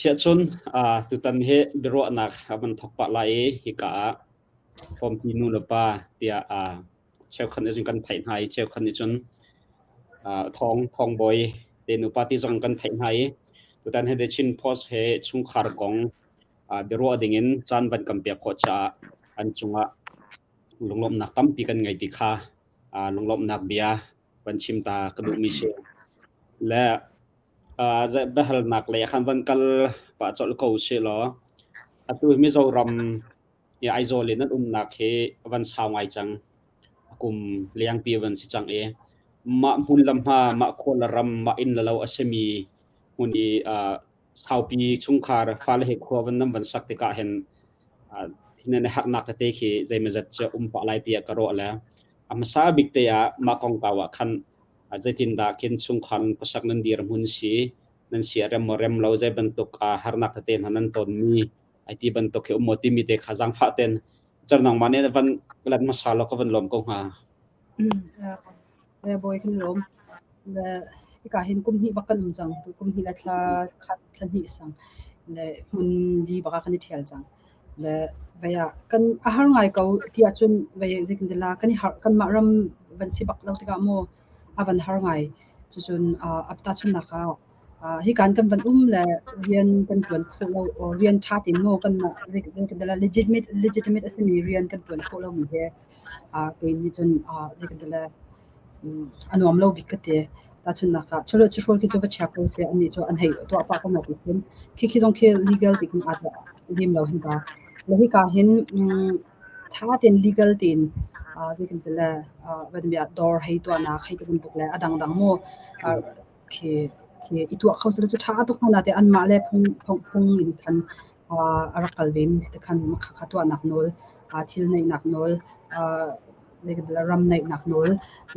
Siahcun tutan hi biaruahnak a van thawk pah lai i hika ah hlawmpi nu le pa tiah cheukhat nih cun kan theih hna i cheukhat nih cun thawng thawngbawi te nupa ti zong kan theih hna i tutan hi The Chin Post he chungkhar kong biaruah dingin caan van kan pek khawh caah an cungah lunglawmhnak tampi kan ngei ti kha lunglawmhnak bia van chim ta ka duhmi si. Le biahalnak lei ah khan van kal pah colh ko usih law atu hi Mizoram i Aizawl in an umnak hi van sau ngai cang. Kum lengpi van si cang i mah hmun le hma, mah khua le ram, mah inn le lo a simi hmun i saupi chungkhar fale he khua van nan van sak tikah hin thinan i harnak tete khi zeimawzat cu um pah lai tiah ka ruah le a hmasa bik te ah mah kongkau ah khan zeitindah khin chungkhar khuasak nan dirhmun si nan sia rem maw rem lo zei bantuk harnak tete hna nan tonmi ai ti bantuk hi um maw timi te kha zaangfah ten cer nangmah nih van lan hmasa law ka van lawm ko hnga. Le bawi kan lawm. Le hika hin kum hnih bak kan um cang. Kum hnih le thla khat thla hnih sang. Le hmun li bak ah kan i ṭhial cang. Le vei ah kan a har ngai ko ti ahcun vei zeitin la kan i harh kanmah ram van si bak lo tikah maw a van har ngai. Cucun uh, tahchunhnak ah hikan kan van um le rian kan ṭuan khawh lo or rian ṭha tein maw kanmah zeitin la legitimate legitimate a simi rian kan ṭuan khawh lomi he kei nih cun zeitin la a nuam lo bik ka ti. Tahchunhnak ah chawleh chihrawl khi cu va chia ko seh annih cu an hei tuah pah ko na ti khin khi khi zong khi legal ti khin aa tuah lim lo hin ta. Le hika hin tha tein legal tein zeitin ti le dawr hei tuahnak hei ti bantuk le a dangdang mu khi khi i tuah kho seh cu ṭha tuk hna nate anmah le phung phung phung in khan a rak kal ve mi si te khan khakha tuahnak nawl thil neihnak nawl zeitindah ram neihnak nawl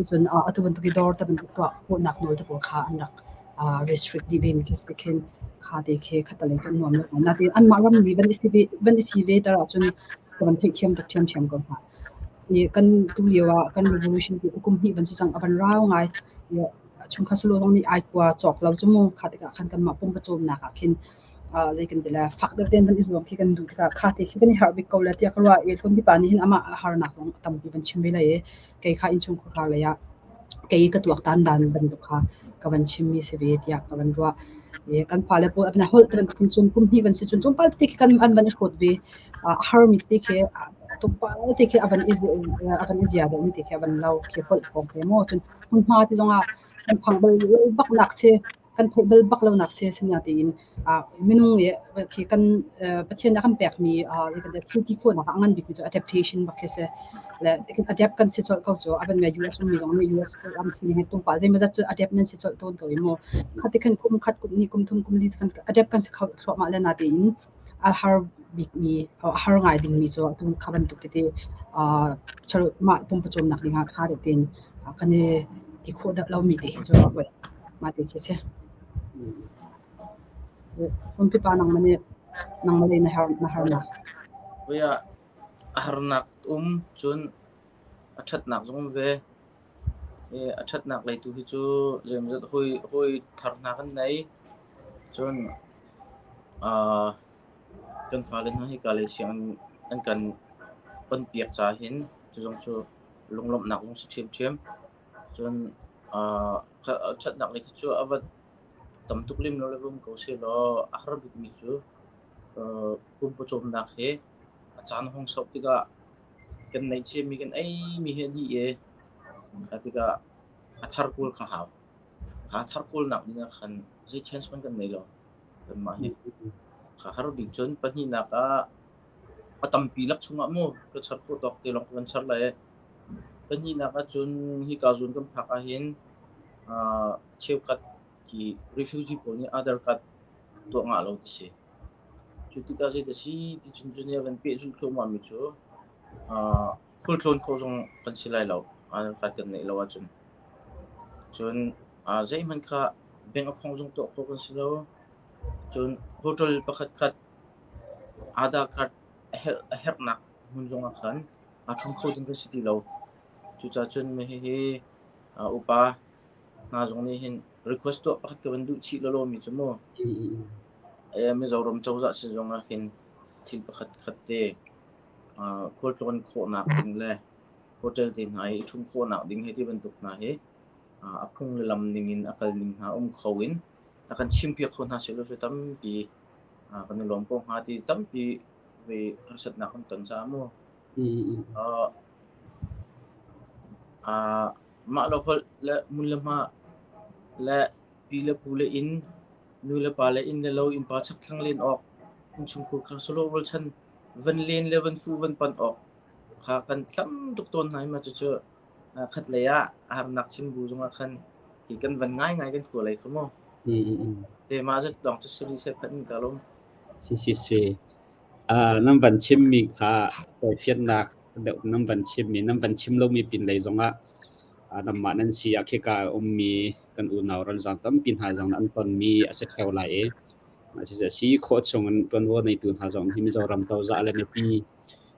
cun atu bantuk i dawr te bantuk tuah khawhnak nawl te pawl kha an rak restrict dih ve mi khi si te khin kha te khi khattelei cu an nuam lo. Natein anmah rammi van i si ve van i si ve ter ahcun ka van theihthiam tuk ṭhiamṭhiam ko hnga. Kan tu lio ah kan revolution ti kum hnih van si cang a van rau ngai. Chungkhar salo zong nih ai kua cawk lo cu mu kha tikah khan kanmah pumpa cawmnak ah khin zei kan ti le fak deuh tein van i zuam khi kan duh tikah kha te khi kan i harh bik ko le tiah ka ruah i hlun pipa nih hin amah a harnak zong a tampi van chim ve lai i kei kha innchungkhar lei ah kei ka tuaktan dan bantuk kha ka van chimmi si ve tiah ka van ruah. I kan fale pawl a holh te bantuk cun kum hnih van si cun tlawmpal tete khi kan an van i hrawt ve. A harmi tete khi tlawmpal te khi a van i a van i zia deuhmi te khi a van lo khi holh kong he maw cun hmunhma ti zongah kan phang bal bak nak si kan theih bal bak lo nak si asinain minung i khi kan Pathian a kan pekmi thil ti khawhnak ah a ngan bikmi cu adaptation bak khi si. Le adapt kan si colh ko cu a van me US ummi zong nih US ram sining he tumpa zeimawzat cu adapt nan si colh tawn ko i mu. Khati khan kum khat kum hnih kum thum kum li khan adapt kan si kho thluahmah le natein a har bikmi a har ngai dingmi cu atu kha bantuk tete mah pumpawcawmnak dingah ṭha deuh tein kan i ti khawh deuh lomi te hi cu mah te khi si. Pumpi pa nangmah nih nangmah lei na har na harnak. Voi ah a harnak um cun a ṭhatnak zong um ve. I a ṭhatnak lei tu hi cu zeimawzat hawi hawi thar hna kan nei. Cun kan fale hna hika lei sianginn an kan onpiak caah hin cu zong cu lunglawmhnak zong si ṭhiamṭhiam. Cun ṭhatnak lei khi cu a va tam tuk lem lo le va um ko sehlaw a har bikmi cu pumpa cawmnak hi a caan a hung sauh tikah kan neih ciami kan eimi hi a dih i kha tikah a thar kawl kha hau. Kha thar kawlnak ding ah khan zei chance hmanh kan nei lo. Kanmah hi kha har bik cun pahnihnak ah a tampi lak chungah mu ka char khawh tawk te lawng ka kan char lai i pahnihnak ahcun hika zawn kan phak ahhin cheukhat khi refugee pawl nih Aadhar card tuah ngah lo ti si. Cu tikah zei dah si ti cun cu nih a van pehzulh thluahmahmi cu khualtlawn khawh zong kan si lai lo Aadhar card kan neih lo ahcun. Cun zeihmanh kha bank account zong tuah khawh kan si lo. Cun hotel pakhatkhat Aadhar card a herhnak hmun zongah khan aa ṭhum kho ding kan si ti lo. Cucaah cun hihi upa hna zong nih hin request tuah pakhat ka van duh chih lawlawmi cu mu. Mizoram cozah sin zong ah hin thil pakhat khat te khualtlawn khawhnak ding le hotel te hna hi i ṭhumh khawhnak ding hei ti bantuk hna hi a phung le lam ning in a kal ning hna um kho in a kan chimpiak kho hna sehlaw cu tampi kan i lawm ko hnga ti tampi ve harsatnak kan ton caah mu. Mah le holh le hmun le hma le pi le pu le inn, nu le pa le inn le lo innpa chakthlang len awk, innchungkhur kha sawlawh rualchan van len le van fuh van panh awk kha kan tlam tuk tawn hna i mah cucu khatlei ah harnak chim bu zongah khan hi kan van ngaingai kan khua lei kha mu. Te mah zat lawng cu si rih seh phanh in ka lawm. Si si si. Nan van chimmi kha tawifiannak deuh nan van chimmi, nan van chim lomi pinlei zongah nanmah nan si ah khika a ummi kan unau ralzaam tampi hna zong an tonmi a si ṭheo lai i siseh si khawh chungin ṭuanvo neitu hna zong hi Mizoram cozah le mipi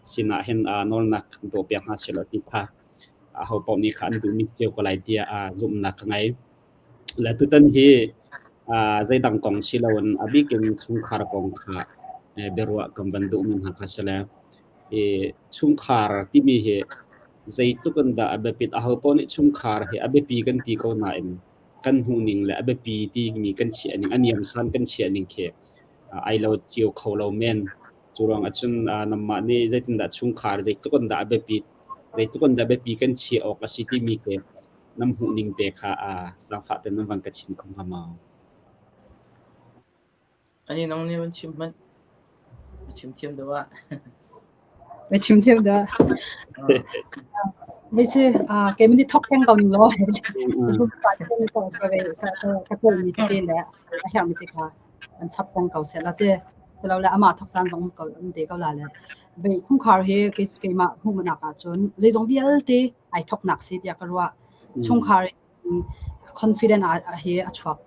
sinah hin nawlnak kan tuahpiak hna sehlaw ti kha aho paoh nih kha an duhmi cio ko lai tiah zumhnak ka ngei. Le tutan hi zeidang kong si loin a bik in chungkhar kong kha biaruah kan van duhmi hna kha si le i chungkhar timi hi zeitluk in dah a biapit aho paoh nih chungkhar hi a biapi kan ti ko nain kan hmuhning le a biapi timi kan chiah ning a niamsan kan chiah ning khi ai lo cio kho lo men. Cu ruang ahcun nangmah nih zeitindah chungkhar zeitluk in dah a biapit zeitluk in dah biapi kan chiah awk a si timi khi nan hmuhning te kha zaangfah tein nan van ka chim kho hnga maw? Ani nang nih van chim hmanh. Na chim thiam deuh ah. Na chim thiam deuh ah. Mei si kei nih thok peng ko ning law. Ka tuah mi te le a herh mi te kha an chap peng ko seh la te. Silole amah thok caan zong ko um te ko la le. Ve chungkhar hi keimah hmuhnak ahcun zeizong vialte ai thoknak si tiah ka ruah. Chungkhar in confident hi a chuak.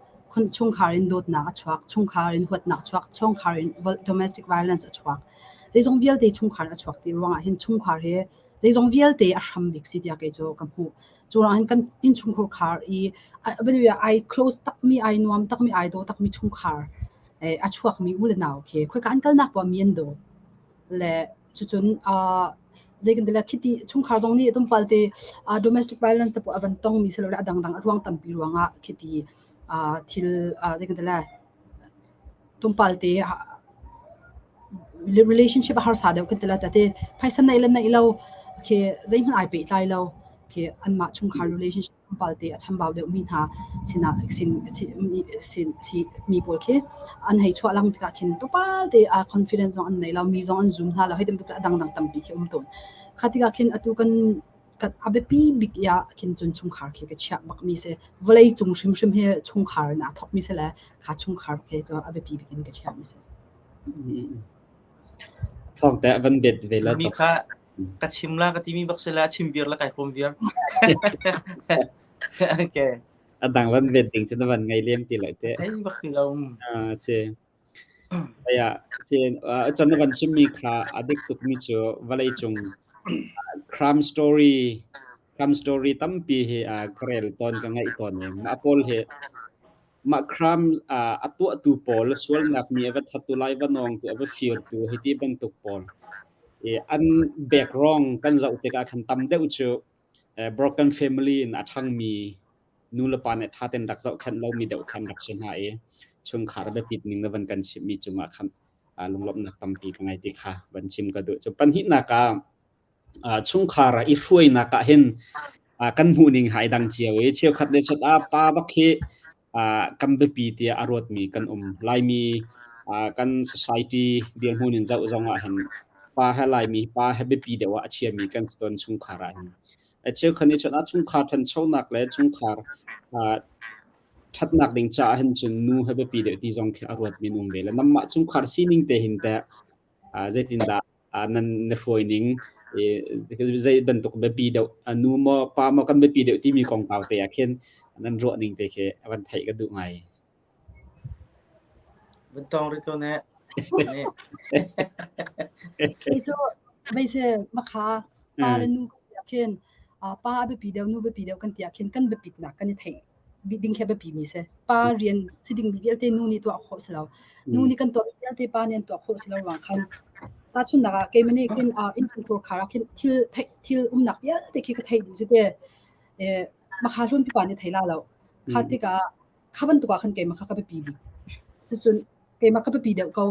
Chungkhar in dawtnak a chuak. Chungkhar in huatnak a chuak. Chungkhar in domestic violence a chuak. Zeizong vialte chungkhar a chuak ti ruangah hin chungkhar hi zeizong vialte a hram bik si tiah kei cu ka hmuh. Cu ruangah hin kan innchungkhar khar i ai close takmi, ai nuam takmi, ai daw takmi chungkhar a chuakmi u le nau khi khoika an kalnak poah mi an daw. Le cucun zei kan ti le khiti chungkhar zong nih tumpal te domestic violence te pawl a van tongmi silole a dangdang a ruang tampi ruangah khiti thil zei kan ti le tumpal te relationship a harsa deuh kan ti le te phaisa neih le neih lo khi zeihmanh ai pehtlai lo khi anmah chungkhar relationship tlawmpal te a chambau deuhmi hna sinah sin sin si mi pawl khi an hei chuah lang tikah khin tlawmpal te a confidence zong an nei lo mi zong an zum hna lo hei bantuk a dangdang tampi khi um tawn kha tikah khin atu kan kan a biapi bik ya khin cun chungkhar khi ka chiah bak mi si vawlei cung hrimhrim hi chungkhar in aa thawk mi si le kha chungkhar khi cu a biapi bik in ka chiah mi si. Thawng te van bet ve la Mi kha ka chim la ka timi bak sila chim viar la kai hrawm viar. Okay. A dang van vet ding cu na van ngei lem ti lo te. Thei bak ti lo. Ah si. Aya si chan na van chimmi kha a dik tuk mi cu vawlei cung crime story crime story tampi hi ka rel tawn ka ngaih tawn i mah pawl hi Mah crime a tuahtu pawl, sualnak mi a va thattu lai va nawngtu, a va firtu hiti bantuk pawl i an background kan zoh tikah khan tam deuh cu broken family in a ṭhangmi nu le pa nih ṭha tein rak zohkhenh lomi deuh khan rak si hna i chungkhar biapit ning na van kan chimhmi cungah khan lunglawmhnak tampi ka ngei ti kha van chim ka duh. Cu pahnihnak ah Chungkhar ah i hruainak ah hin kan hmuhning hai dang cio i cheukhat le chat ah pa bak hi kan biapi tiah a ruatmi kan um. Laimi kan society dirhmun in zoh zong ah hin pa he Laimi pa he biapi deuh ah a chiami kan si tawn chungkhar ah hin. Cheukhat nih cun ah chungkhar ṭhanchonak le chungkhar ṭhatnak ding caah hin cun nu he biapi deuh ti zong khi a ruatmi an um ve le nanmah chungkhar sining te hin teh zeitindah nan na hruai ning zei bantuk biapi deuh nu maw pa maw kan biapi deuh timi kongkau te ah khin nan ruah ning te khi van theih ka duh ngai. Van tong rih ko ne. Kei cu meise makha pa le nu kan ti ah khin pa a biapi deuh nu biapi deuh kan ti ah khin kan biapitnak kan i theih. ding khi a biapi mi si. Pa rian si ding mi vialte nu nih tuah khawh si lo. Nu nih kan tuah mi vialte pa nih an tuah khawh si lo ruang khan tahchunhnak ah keimah nih khin innchungkhar khar ah khin thil theih thil umnak vialte khi ka theih dih cu te. Makha hlun pipa nih thei la lo. Kha tikah kha bantuk ah khan keimah kha ka biapi bik. Cucun keimah ka biapi deuh ko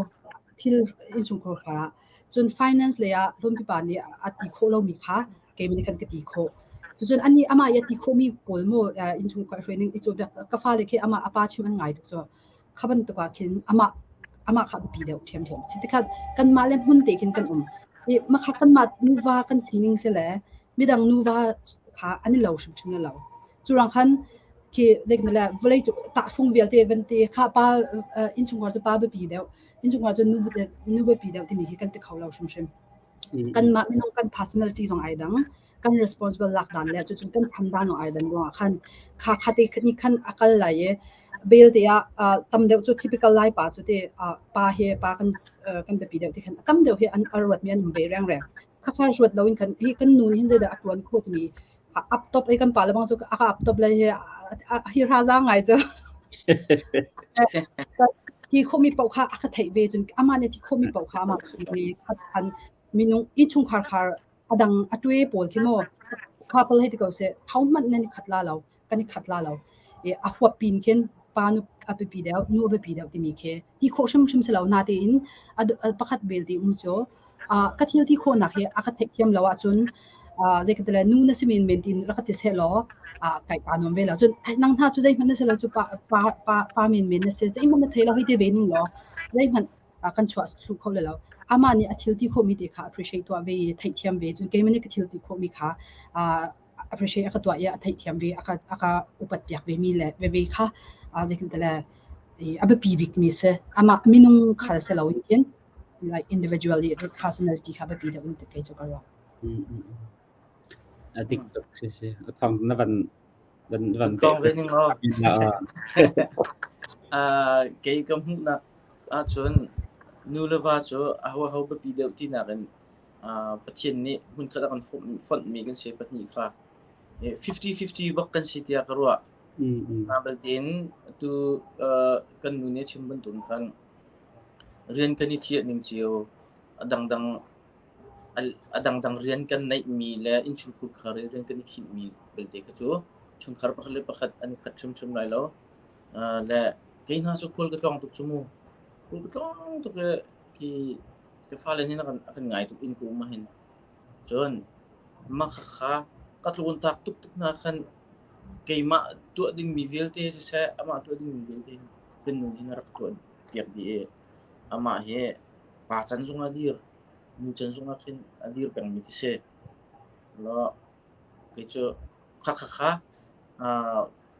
thil innchungkhar khar ah. Cun finance lei ah hlun pipa nih a ti khawh lomi kha keimah nih khan ka ti khawh. Cucun anih amah i a ti khawhmi pawl mu innchungkhar hruai ning i cawnpiak ka fale khi amah a pa chim an ngai tuk cu. Kha bantuk ah khin amah amah kha a biapi deuh ṭhiamṭhiam. Si tikhat kanmah le hmun te khin kan um. I makha kanmah nuva kan sining si le midang nuva kha an i lo hrimhrim le lo. Curang khan khi zeitin le vawlei cu tahfung vialte van ti kha pa innchungkhar cu pa biapi deuh innchungkhar cu nu nu biapi deuh timi hi kan ti kho lo hrimhrim. Kanmah minung kan personality zong ai dang kan responsible lak dan le cucun kan chan dan zong ai dan ruangah khan kha kha te nih khan a kal lai i bel te ah tam deuh cu typical lai pa cu te pa he pa kan kan biapi deuh ti khan tam deuh hi an ruat mi an um ve rengreng. Kha kha ruat loin khan hi kan nu nih hin zeidah a ṭuan khawh timi up top ei kan pa le bang cu a ka up top le hi hi ra zaang ngai cu. Ti khomi paoh kha a ka theih ve cun amah nih ti khomi paoh kha amah ti ve khat khan minung innchungkhar khar a dang a ṭue pawl khi mu kha pal hei ti ko seh ho hmanh nan i khat la lo kan i khat la lo. I a huap pin khin pa nu a biapi deuh nu a biapi deuh timi khi ti khawh hrimhrim si lo natein a pakhat belte um cu ka thil ti khawhnak hi a ka theihthiam lo ahcun zei ka ti le nu na si men men tiin rak ka ti seh law kai kaa nuam ve lo. Cun nang hna cu zeihmanh na si lo cu pa pa pa pa men men na si zeihmanh na thei lo hei ti ve ning law zeihmanh kan chuah thlu kho le lo. Amah nih a thil ti khawhmi te kha appreciate tuah ve i theihthiam ve cun keimah nih ka thil ti khawhmi kha appreciate a ka tuah i a theihthiam ve a ka a ka upat piak ve mi le veve kha zeitin ti le a biapi bik mi si amah minung khal si lo in khin like individually personality kha biapi deuh in kei cu ka ruah. A dik tuk si si. A thong na van van van Tong ve ning law. Kei ka hmuhnak ahcun nu le va cu aho aho biapi deuh tinak in Pathian nih hmunkhat a kan fonhmi kan si pahnih kha 50-50 bak kan si tiah ka ruah. Baltein atu kan nu nih a chim bantuk khan rian kan i thiah ning cio a dangdang a dangdang rian kan neihmi le innchungkhar khar i rian kan i khinhmi belte kha cu chungkhar pakhat le pakhat an i khat hrimhrim lai lo. Le kei hna cu khual ka tlawng tuk cu mu. Khual ka tlawng tuk i khi Ka fale nih a kan ngai tuk inn ka um ahhin. Cun mah khakha ka tlawntak tuk tik hna khan keimah tuah dingmi vialte siseh, amah tuah dingmi vialte kan nu nih a rak tuah piak dih i amah hi pa can zongah a dir, nu can zongah khin a dir pengmi khi si. Law kei cu khakha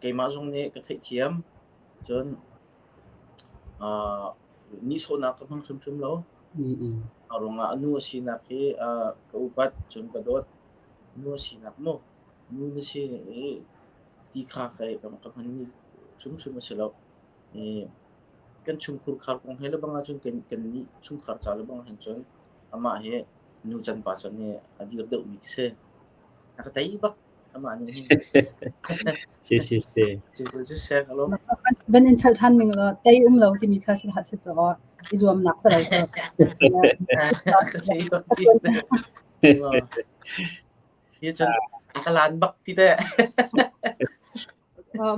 keimah zong nih ka theihthiam. Cun Nihsawhnak ka hmang hrimhrim lo. A ruangah nu a sinak hi ka upat cun ka dawt. Nu a sinak mu nu na si i ti kha ka hmanmi hrimhrim a si lo. Kan chungkhur khar kong he le bang ahcun kannih chungkhar ca le bang hin cun amah hi nu can pa can hi a dir deuhmi khi si. A ka tei bak. Amah nih hin. Si si si. Cu cu seh ka lawm. Van in chal than ning law tei um lo timi kha si si caw i zuamnak sa lo cu. Hi cun ka lan bak ti te.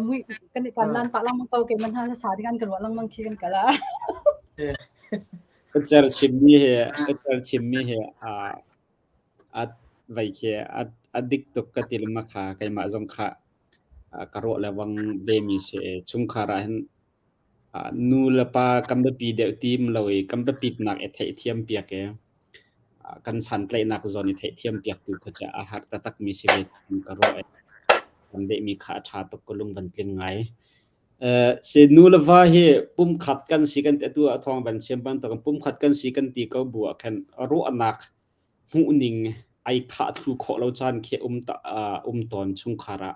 Mui kan i kan lan pa lang mang ko ke man ha sa ding an ka ruah lang mang khi kan kala. Ka cer chimmi he ka cer chimmi he a A vei khi a dik tuk ka ti lengmang kha keimah zong kha ka ruah le vang vemi si i chungkhar ah hin nu le pa kan biapi deuh tim lo i kan biapitnak i theihthiam piak i kan santlaihnak zawn i theihthiam piak tu kha cu a har taktakmi si ve ka ruah i kan lehmi kha a ṭha tuk ka lung van tling ngai. Si nu le va hi pumkhat kan si kan ti atu ah thawng van chim bantuk in pumkhat kan si kan ti ko bu ah khan ruahnak hmuhning ai khah thlu khawh lo caan khi um tawn chungkhar ah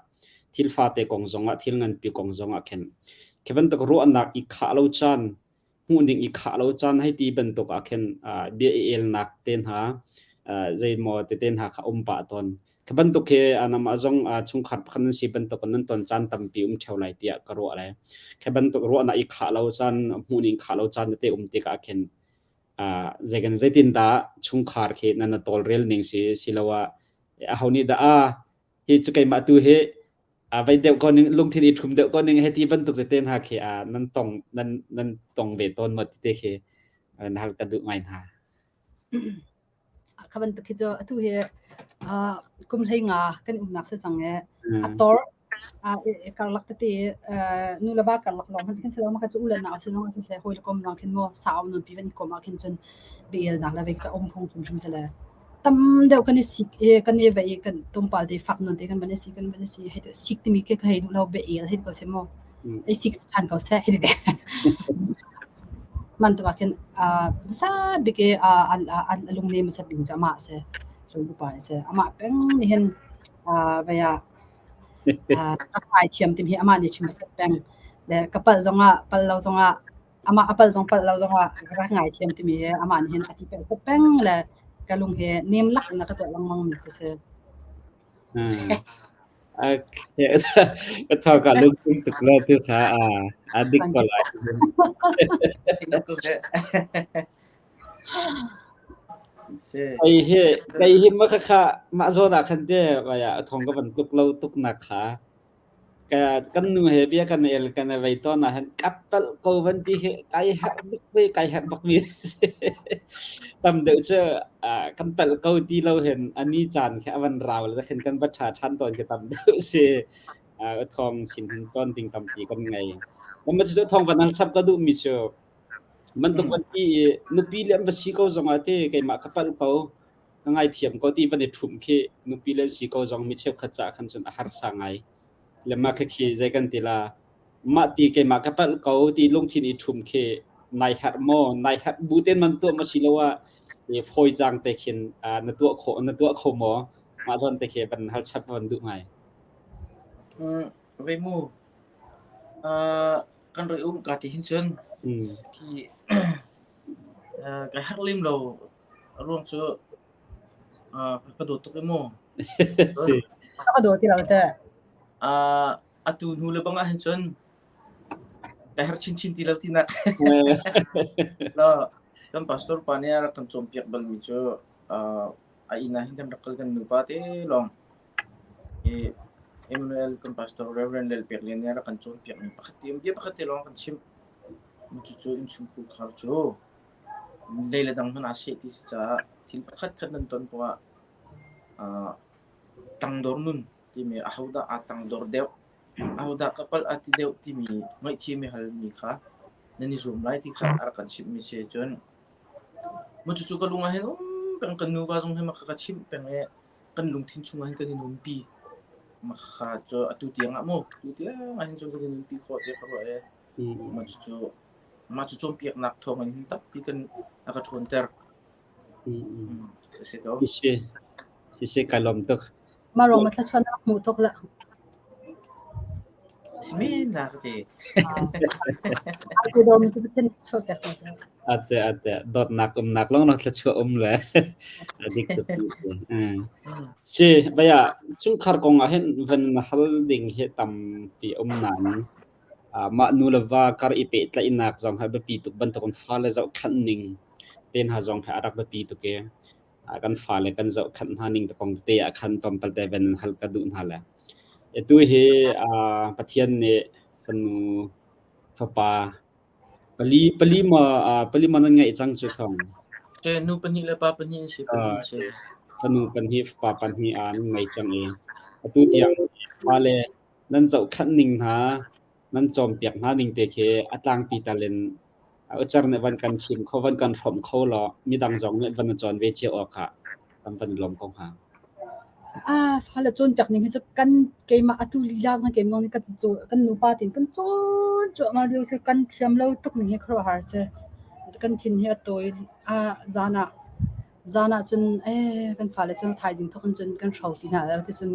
thil fate kong zongah thil nganpi kong zongah khin khi bantuk ruahnak i khah lo caan hmuhning i khah lo caan hei ti bantuk ah khin bia i elnak te hna zeimaw tete hna kha um pah tawn. Kha bantuk hi nangmah zong chungkhar pakhat nan si bantuk in nan ton caan tampi um ṭheo lai tiah ka ruah lai. Kha bantuk ruahnak i khah lo caan, hmuhning khah lo caan tete um tikah khin zeikan zeitindah chungkhar khi nan na tawlrel ning si siloah aho nih dah ah hi cu keimah tu hi vei deuh ko ning lungthin i ṭhum deuh ko ning hei ti bantuk tete hna khi nan tong nan nan tong ve tawn maw tete khi na hal ka duh ngai hna. Kha bantuk khi cu atu hi kum 15 kan umnak si cang i a tor karlak tete nu le va karlak lawng hmanh khin si lo mah kha cu u le nau si zong ah siseh hawi le kom lawng khin mu sau nawn pi van i kom ah khin cun bia-elnak le vei cu a um phung hrimhrim si le tam deuh kan i sik i kan i vei i kan tlawmpal te fak nawn te kan van i si kan van i si hei sik timi khi ka hei duh lo bia-el hei ti ko seh mu ei sik ṭhan ko seh hei ti te. Man tuk ah khin hmasa bik i a lungnem hmasat bik cu amah a si. Lung upa a si. Amah peng nih hin vei ah ka ngaithiam timi hi amah nih chim hmasat peng. Le ka palh zongah palh lo zongah amah a palh zong palh lo zongah ka rak ngaithiam timi hi amah nih hin a ti peng peng le ka lung hi nem lak in a ka tuah lengmang mi cu si. Ka thawk ah lungthin tuk le tu kha a dik ko lai. Kei hi kei hi ma khakha mah zawn ah khan te vaya thong ka van tuk lo tuk nak kha Kan nu he bia kan el kan i vei tawn ahhin ka palh ko van ti hi kai harh bak ve kai harh bakmi a si. Tam deuh cu kan palh ko ti lo hin a ni caan khi a van rau le khin kan va ṭha ṭhan tawn khi tam deuh si. Thawng sin hin cawn ding tampi kan ngei. Mah cucu thawng van hal chap ka duhmi cu bantuk van ti i nupi le an va si ko zongah ti keimah ka palh ko ka ngaithiam ko ti van i ṭhumh khi nupi le si ko zong mi cheukhat caah khan cun a harsa ngai. Le mah khi zei kan ti la mah ti keimah ka palh ko ti lungthin i ṭhumh khi nai harh maw nai harh bu tein man tuah ma si lo ah fawi cang te khin na tuah kho na tuah kho maw mah zawn te khi van hal chap van duh ngai. Ve mu kan ri um ka ti hin cun khi kai harh lim lo A ruang cu ka dawt tuk i mu. Si. Ka dawt ti lo teh. Atu hnu le bang ah hin cun ka herh chinchin ti lo tinak. No, kan pastor pa nih a rak kan cawnpiak balmi cu a inn ah hin kan rak kal kan nupa te lawng. I Emmanuel kan pastor Reverend Lel Pek Lian nih a rak kan cawnpiakmi pakhat te bia pakhat te lawng kan chimh. Cucu innchungkhar khar cu Lei le dang hmanh aa seh ti si caah thil pakhatkhat nan ton poah ah tangdor nun timi ahodah aa tangdor deuh, ahodah ka palh aa ti deuh timi ngaihthiam i halmi kha nan i zuam lai ti kha a rak kan chimhmi si. Cun cucu ka lung ah hin um peng kan nuva zong hi mah kha ka chimh peng i kan lungthin chungah hin kan i nunpi. Mah kha cu atu tiang ah mu, atu tiang ah hin cun kan i nunpi khawh tiah ka ruah i mah cucu Mah cu cawnpiaknak thawngin hin tampi kan a ka ṭhawnter. A si ko. Sisi, sisi kai lawm tuk. Mah ruang ma thluachuah na hmuh tuk la. Si men la ka ti. Ai dawm cu Pathian chuah pek ko cu. Ate ate dawtnak umnak lawng lawng thluachuah um le dik tuk ti si. Si baya chungkhar kong ah hin van hal ding hi tampi um nain Mah nu le va kar i pehtlaihnak zong hi a biapi tuk bantukin fale zohkhenh ning te hna zong hi a rak biapi tuk i kan fale kan zohkhenh hna ning te kong tete ah khan tlawmpal te van in hal ka duh hna le. Atu hi Pathian nih fanu fapa pali pali maw pali maw nan ngeih cang cu thawng. Nu pahnih le pa pahnih an si pahnih an si. Fanu pahnih fapa pahnih nan ngei cang i atu tiang fale Nan zohkhenh ning hna, nan cawnpiak hna ning te khi a tlangpi tal in ucar nih van kan chim kho, van kan hrawmh kho law midang zong nih van na cawn ve cio awk ah kan van i lawm ko hnga. Ah, fale cawnpiak ning hi cu kan keimah atu lila zong keimah nih kan caw kan nupa tein kan cawn cuahmah lio si kan thiam lo tuk ning hi khuaruahhar si. Kan thin hi a tawi. Ah, zan ah zan ah cun eh kan fale cu thaizing thawk in cun kan hro ti hna lo ti cun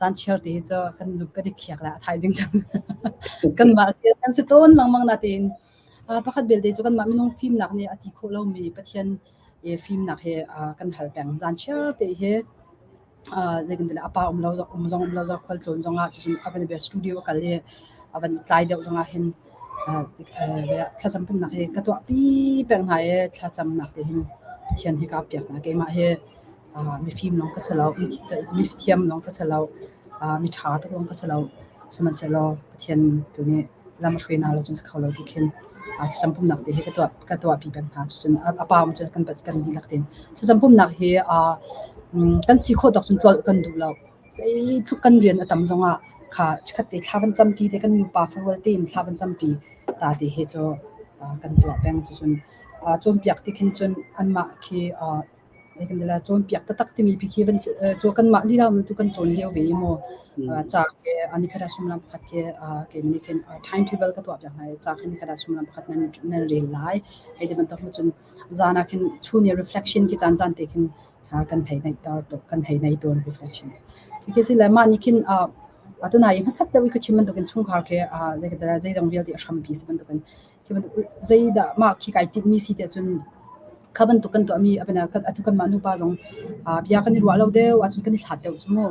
Zanchiar te hi cu kan lung kan i khiak le a thaizing cun kanmah kan si tawn lengmang natein pakhat belte cu kanmah minung fimnak nih a ti khawh lomi Pathian fimnak hi kan hal peng. Zanchiar te hi Zeitintiah a pa um lo um zong um lo zong khualtlawn zongah cucun a van i bia studio a kal i a van i tlai deuh zongah hin thlacam pumhnak hi ka tuahpi peng hna i thlacamnak te hin Pathian hi kaa piak hna. Keimah hi mifim lawng ka si lo, mithiam lawng ka si lo, miṭha tuk zong ka si lo. Sihmanhsehlaw Pathian tu nih lam a hruai hna lo cun si kho lo ti khin thlacam pumhnak te hi ka tuah ka tuahpi peng hna. Cucun a pa um cun kan kan dihlak tein thlacam pumhnak hi kan si khawh tawk cun tlolh kan duh lo. Zeitluk kan rian a tam zongah kha chikkhat te thla van camṭi te kan nupa farual tein thla van camṭi ta te hi cu kan tuah peng. Cucun cawnpiak ti khin cun anmah khi Zeitintiah cawnpiak taktak timi pi khi van cu kanmah lila tu kan cawn lio ve i mu ca ke nikhat ah sullam pakhat ke keimah nih khin timetable ka tuah piak hna i ca khin nikhat ah sullam pakhat nan nan rel lai. Hei ti bantuk mu cun zan ah khin chun i reflection khi caan caan te khin kan hei neihter tuk kan hei nei tawn reflection. Khi si le mah nih khin tunai i hmasat deuh i ka chim bantukin chungkhar khi zeitintiah zeidang vialte a hrampi si bantukin khi bantuk zeidah mah khi kai tinhmi si tiah cun kha bantuk kan tuahmi atu kanmah nupa zong bia kan i ruah lo deuh ahcun kan i hlat deuh cu mu.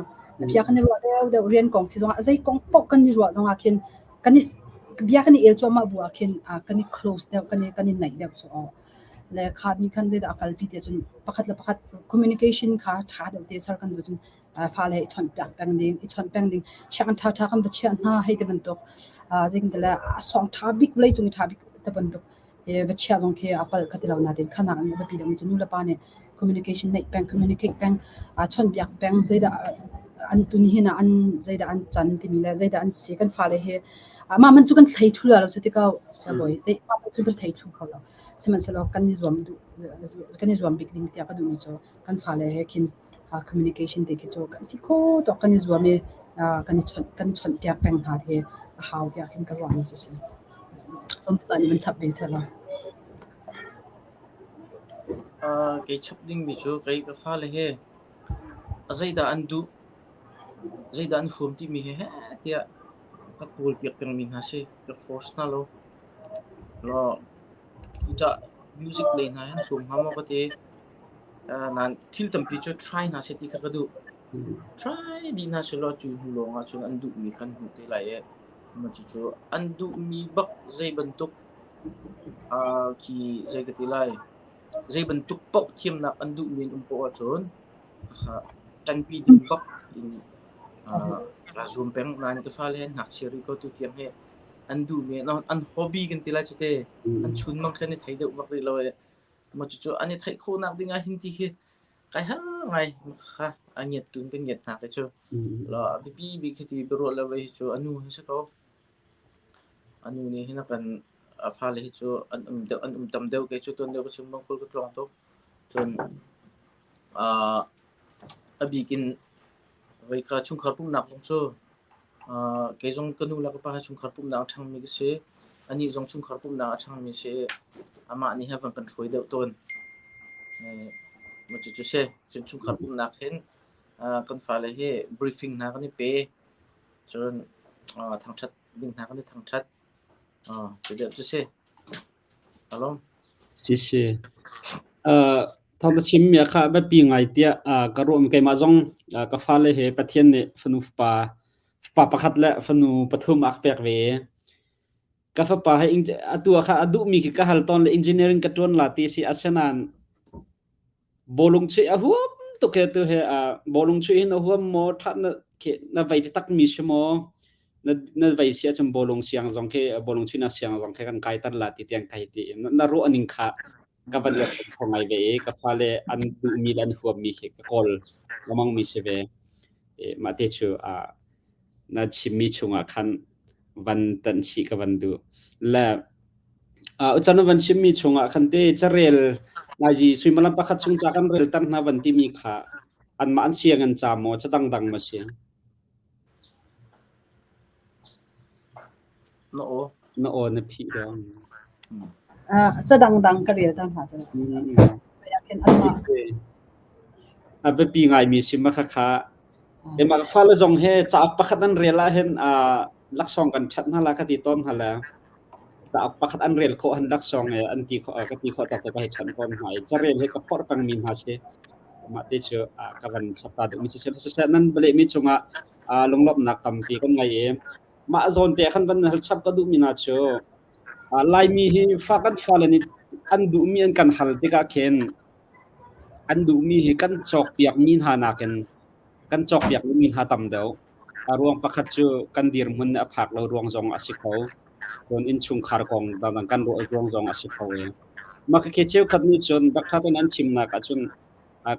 Bia kan i ruah deuh deuh rian kong si zongah zei kong paoh kan i ruah zongah khin kan i bia kan i el cuahmah bu ah khin kan i close deuh kan i kan i naih deuh cu aw. Le kha nih khan zeidah a kalpi tiah cun pakhat le pakhat communication kha ṭha deuh te ser kan duh cun fale i chawnhpiak peng ding i chawnh peng ding sianginn ṭhaṭha kan va chiah hna hei ti bantuk zeitin le a sawng ṭha bik vawleicung i ṭha bik ti bantuk va chiah zong khi a palh kha ti lo nain khanak in a biapi deuhmi cu nu le pa nih communication neih peng communicate peng chawnhbiak peng zeidah an tun hin ah an zeidah an can timi le zeidah an si kan fale hi mah man cu kan thlei thlu lo cu ti ko siabawi zei mah cu kan thei thlu kho lo sihmanhsehlaw kan i zuam duh kan i zuam bik ding tiah ka duhmi cu kan fale he khin communication te khi cu kan si kho tawk kan i zuam i kan i chawnh kan chawnhpiak peng hna hi a hau tiah khin ka ruahmi cu si. Tlawmpal nih van chap ve sehlaw. Kei chap dingmi cu kei ka fale he a zeidah an duh, zeidah an huam timi hi heh tiah ka kawlpiak pengmi hna si. Ka force hna lo. Law guitar music lei hna hi an huam hnga maw ka ti. Nain thil tampi cu try hna seh ti kha ka duh. Try dih hna sehlaw cu hnu lawngah cun an duhmi kha an hmuh te lai i mah cucu an duhmi bak zei bantuk khi zei ka ti lai zei bantuk paoh thiamnak an duhmi an um poah ahcun ṭanpi ding bak in kaa zuam peng. Nain ka fale an ngakchia rih ko tutiang hi an duhmi an hobby kan ti lai cu te an chunmang khi an i thei deuh bak rih lo i Mah cucu an i theih khawhnak ding ah hin ti khi kai har ngai kha a ngiat tu in kan ngiat hna khi cu. La a biapi bik hi ti biaruah le vei hi cu a nu hi si ko. A nu nih hin a kan a fale hi cu an um deuh an um tam deuh kei cu tuan deuh ka chim bang kul ka tlawng tuk. Cun uh, a bik in Vei kha chungkhar pumhnak zong cu kei zong ka nu le ka pa he chungkhar pumhnak a ṭhangmi ka si. Anih zong chungkhar pumhnak a ṭhangmi a si i amah nih a van kan hruai deuh tawn. Mah cucu si. Cun chungkhar pumhnak hin kan fale hi briefing hna kan i pe. Cun thangṭhat ding hna kan i thangṭhat. Cu deuh cu si. Sisi. Thawng na chimmi ah kha biapi ngai tiah ka ruah. Keimah zong ka fale he Pathian nih fanu fapa fapa pakhat le fanu pathum a ka pek ve. Ka fapa he atu ah kha a duhmi khi ka hal tawn le engineering ka ṭuan la ti si. Asinain Bawlung chuih a huam tuk he tu he bawlung chuih hin a huam maw ṭha na khi na vei taktak mi si maw na na vei si ahcun bawlung siang zong khi bawlung chuihnak siang zong khi kan kai tar la ti tiang kai ti na ruah ning kha ka van ruat kho ngai ve i ka fale an duhmi le an huammi khi ka kawl lengmang mi si ve. Mah te cu na chimmi chungah khan van tanh chih ka van duh. Le Ucan na van chimmi chungah khan te carel nazi suimilam pakhat chung ca kan relter hna van timi kha anmah an siang an ca maw ca dangdang ma si? Na aw. Na aw na phih dong. Ca dangdang ka relter hna ca. A biapi ngaimi si ma khakha Keimah ka fale zong he cauk pakhat an rel ahhin laksawng kan ṭhat hna la ka ti tawn hna le cauk pakhat an rel khawh han laksawng e an ti khawh ka ti khawh tak ka hei ṭhanh tawn hna i carel hi ka forh pengmi hna si. Mah te cu ka van chap ta duhmi siseh siseh nan bialehmi cungah lunglawmhnak tampi kan ngei i mah zawn te khan van hal chap ka duhmi hna cu Laimi hi fa kan fale nih an duhmi an kan hal tikah khin an duhmi hi kan cawkpiakmi hna nakin kan cawkpiak lomi hna tam deuh. A ruang pakhat cu kan dirhmun nih a phak lo ruang zong a si kho. Cun innchungkhar kong dangdang kan ruah ruang zong a si kho i. Mah khakhi cheukhat nih cun doctor ten an chimnak ahcun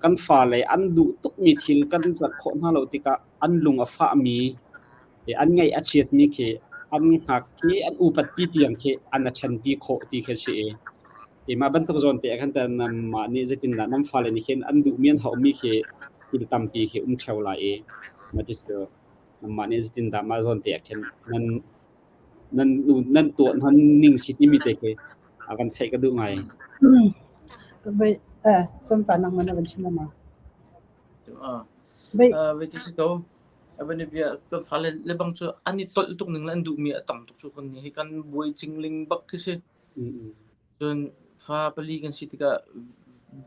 kan fale an duh tukmi thil kan zalh khawh hna lo tikah an lung a fahmi, an ngaih a chiatmi khi an hngak khi an upat pi tiang khi an a ṭhenpi khawh ti khi a si i i mah bantuk zawn te ah khan tan mah nih zeitindah nan fale nih khin an duhmi an hauhmi khi thil tampi khi um ṭheo lai i mah ti cu mah nih zeitindah mah zawn te ah khin nan nan nan tuah nan ning si timi te khi a kan theih ka duh ngai. Vai eh sompa nang mana van chim ma. Vai vai ki si ko. Abani bia ka fale le bang chu ani tol tuk ning le an duh mi a tam tuk chu kan ni hi kan buai cingling bak khi si. Cun fa pali kan si tikah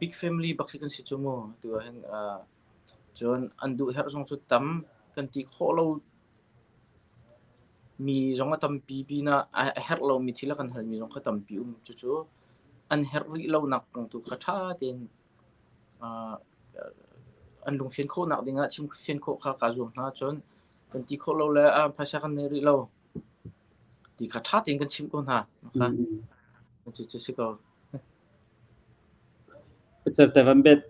big family bak khi kan si cu mu. Tu ah hin cun an duh herh zong cu tam kan ti khawh lo mi zong a tampi pinah a herh lomi thil a kan halmi zong kha tampi um. Cucu an herh rih lonak kong tu kha ṭha tein an lungfian khawhnak dingah chimfian khawh kha kaa zuam hna. Cun kan ti khawh lo le phaisa kan nei rih lo ti kha ṭha tein kan chimh ko hna. Cucu si ko. Certe van bet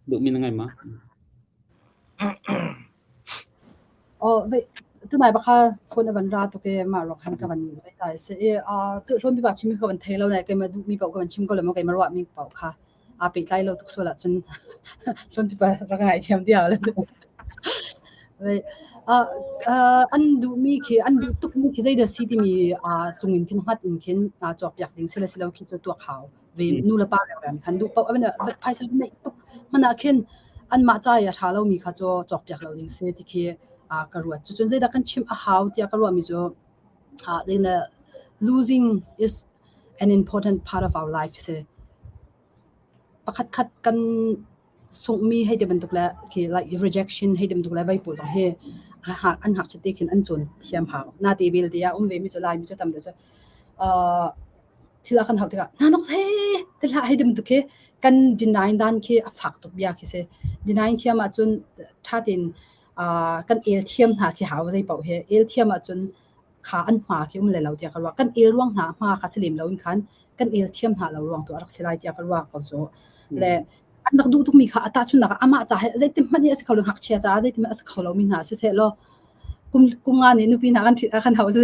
duhmi na ngei ma? Oh, ve tunai bakha phone avan ra tuk e ma ro khan ka van vai tai se e a tu hlon bi ba chim ka van thei lo nai keima duh mi pau ka van chim ko le mo keima ruah mi pau kha a pe tlai lo tuk sual ahcun hlon bi ba rak ngai thiam dia le an duhmi khi an duh tukmi khi zeidah si timi cungin khin hngat in khin cawk piak ding si le si lo khi cu tuak hau ve nu le pa reng khan duh paoh phaisa neih tuk hmanh ah khin anmah ca i a ṭha lomi kha cu cawk piak lo ding si ti khi ka ruat. Cucun zeidah kan chimh a hau tiah ka ruahmi cu losing is an important part of our life si. Pakhat khat kan sunghmi hei ti bantuk le khi like rejection hei ti bantuk le vei pawl zong hi an ngakchia te khin an cawn thiam hau. Nate belte ah um vemi cu Laimi cu tam deuh cu thil a kan hauh tikah hna nok he te hlah hei ti bantuk khi kan deny dan khi a fak tuk bia khi si. Deny thiam ahcun ṭha tein kan el thiam hna khi hau zei paoh hi. El thiam ahcun kha an hma khi um le lo tiah ka ruah. Kan el ruang hna hma kha si lem lo in khan kan el thiam hna lo ruang tu a rak si lai tiah ka ruah ko cu. Le an rak duh tukmi kha a tahchunhnak ah amah ca he zeitin hmanh hi a si kho lo ngakchia caah zeitin hmanh a si kho lomi hna siseh law kum kum nga nih nupi hna kan ṭhit kan hau cu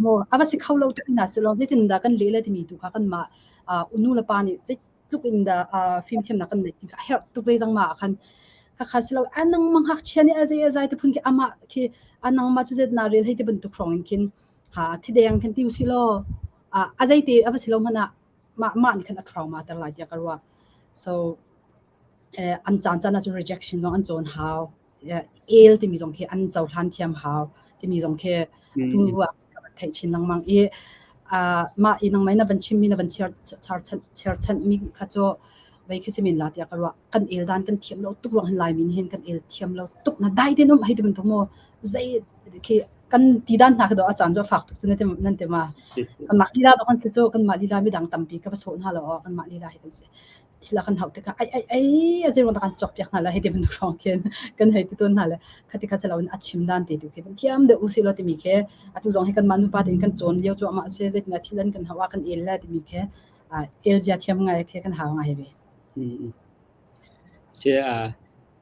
maw a va si kho lo tuk hna si law zeitin dah kan leh le timi tu kha kanmah nu le pa nih zeitluk in dah fimthiamnak kan neih ti kha a herh tuk ve cang ma ah khan khakha si lo a nangmah ngakchia nih a zei a zai te phun khi amah khi a nangmah cu zet na rel hei te bantuk hrawng in khin ha thideng khin ti usih law a zei te a va si lo hmanh ah mah mah nih khan a trauma ter lai tiah ka ruah. So an caan caan ahcun rejection zong an cawn hau. El timi zong khi an cohlan thiam hau timi zong khi atu ah ka van theih chin lengmang i mah i nangmah na van chimmi na van cherchanh mi kha cu vei khi si men la tiah ka ruah. Kan el dan kan thiam lo tuk ruang hin Laimi nih hin kan el thiam lo tuk na dai te um hei ti bantuk maw zei khi kan ti dan hna khi do a caan cu a fak tuk cu nan ti ma kanmah lila dawh kan si cu kanmah lila midang tampi ka va sawh hna lo kanmah lila hi kan si thil a kan hauh tikah ai ai ai a zei ruang dah kan cawk piak hna la hei ti bantuk hrawng khin kan hei ti tawn hna le khati kha silo in a chim dan te tu khi thiam deuh usih law timi khi atu zong hi kanmah nupa tein kan cawn lio cuahmah si zeitin thil an kan hauh ah kan el le timi khi el zia thiam ngai khi kan hau ngai ve. Si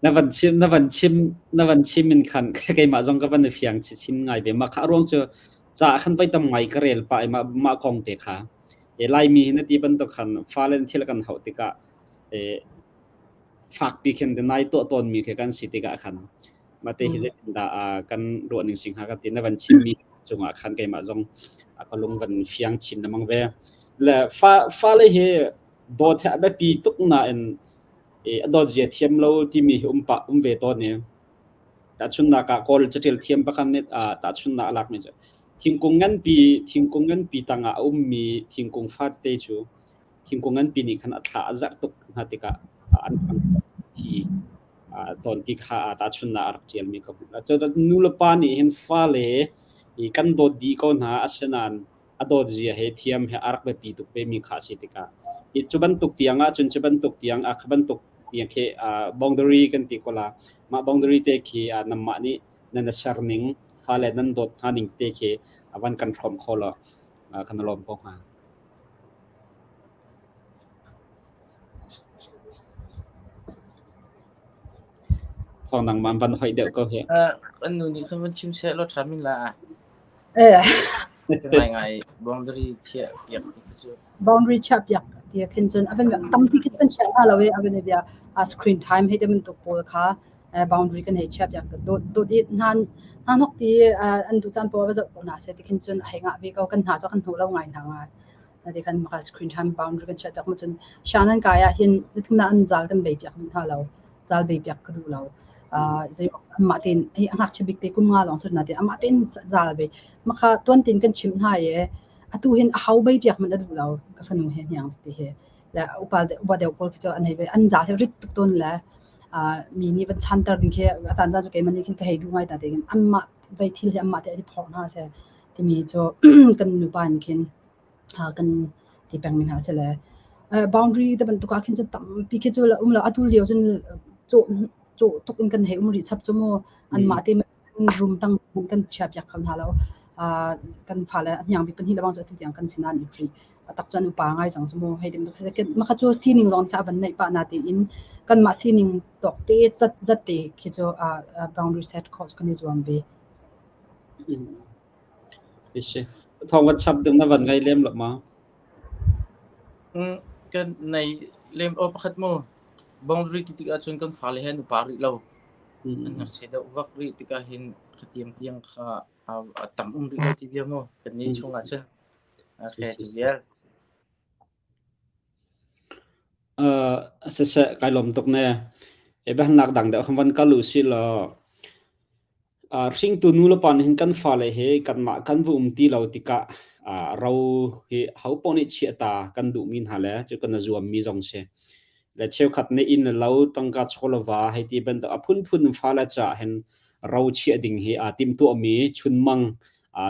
na van chim na van chim na van chim in khan keimah zong ka van i fiang chim ngai ve mah kha a ruang cu ca khan voi tam ngai ka rel pah i mah mah kong te kha e Laimi hi na ti bantuk khan fale thil kan hauh tikah e fakpi khin nai tuah tawnmi khi kan si tikah khan mate hi zeitindah kan ruah ning sing ha ka ti na van chimmi cungah khan keimah zong ka lung van fiang chin lengmang ve le fa fale hi dawt hi a biapi tuk nain a dawt zia thiam lo timi hi um pah um ve tawn i tahchunhnak ah Kawl catial thiam pakhat nih tahchunhnak a lakmi cu thingkung nganpi thingkung nganpi tangah a ummi thingkung fatete cu thingkung nganpi nih khan a thla a zarh tuk hna tikah an thi tawn ti kha tahchunhnak a rak ṭialmi ka hmuh. Cun nu le pa nih hin fale i kan dawt dih ko hna asinain a dawt zia he thiam he a rak biapi tuk vemi kha a si tikah cu bantuk tiang ahcun cu bantuk tiang a kha bantuk tiang khi boundary kan ti ko la mah boundary te khi nanmah nih nan ser ning fale nan dawt hna ning te khi van kan hrawm kho law kan lawm ko hnga. Thawng nangmah van hoih deuh ko hi. Kan nu nih khan van chim seh law ṭha min la. Eh. Ngai ngai boundary chiah piak ti khi cu. Boundary chiah piak ti khin cun avan tampi khi kan chiah hna lo i avan bia screen time hei te bantuk pawl kha boundary kan hei chiah piak dot dot i hnan hna nok ti an du caan pawl va zoh ko na se ti khin cun hei ngah ve ko kan hna cu kan hnu lo ngai hna ngai. Na ti kan maka screen time boundary kan chiah piak ma cun siang nan kai ah hin zeitin an zal kan bei piak hna lo. Zal bei piak ka duh lo. Zei amah tein hi a ngakchia bik te kum nga lawng si na te amah tein zal bei makha tuan tin kan chimh hna i atu hin a hau bei piak man a duh lo ka fanu he hniang te he le upa upa deuh pawl khi cu an hei bei an zal he rit tuk tawn le mi nih van chanter ding khi a caan caan cu keimah nih khin ka hei duh ngai ta te khin anmah vei thil hi anmah te an i phorh hna seh timi cu kan nupa in khin kan ti pengmi hna a si le boundary te bantuk ah khin cun tampi khi cu um lo atu lio cun cawh cawh tuk in kan hei um rih chap cu mu anmah te room tang kan chia piak kho hna lo kan fale a hniang bik pahnih lebang cu atu tiang kan sinah an it rih a tak cu an upa ngai cang cu mu hei ti bantuk si mah kha cu sining zong kha a van neih pah na tiin kanmah sining tawk te zat zat te khi cu boundary set khawh cu kan i zuam ve. Si. Thawng van chap ding na van ngei lem lo ma? Kan nei lem aw pakhat mu. Boundary ti tik ahcun kan fale he an upa rih lo. An ngakchia deuh vak rih tikah hin khatiang tiang kha a tam um rih lo ti bia mu. Kan ni chung ahcun. Okay, cu vial. Siseh, kai lawm tuk ne. E biahalnak dang deuh khan van kal u sih law hringtu nu le pa nih hin kan fale hi kanmah kan va um ti lo tikah ro hi hopaoh nih chiah ta kan duhmi hna le cu kan i zuammi zong si. Le cheukhat nih inn le lo, tangka chawleva hei ti bantuk a phunphun in fale caah hin ro chiah ding hi aa timhtuahmi chunmang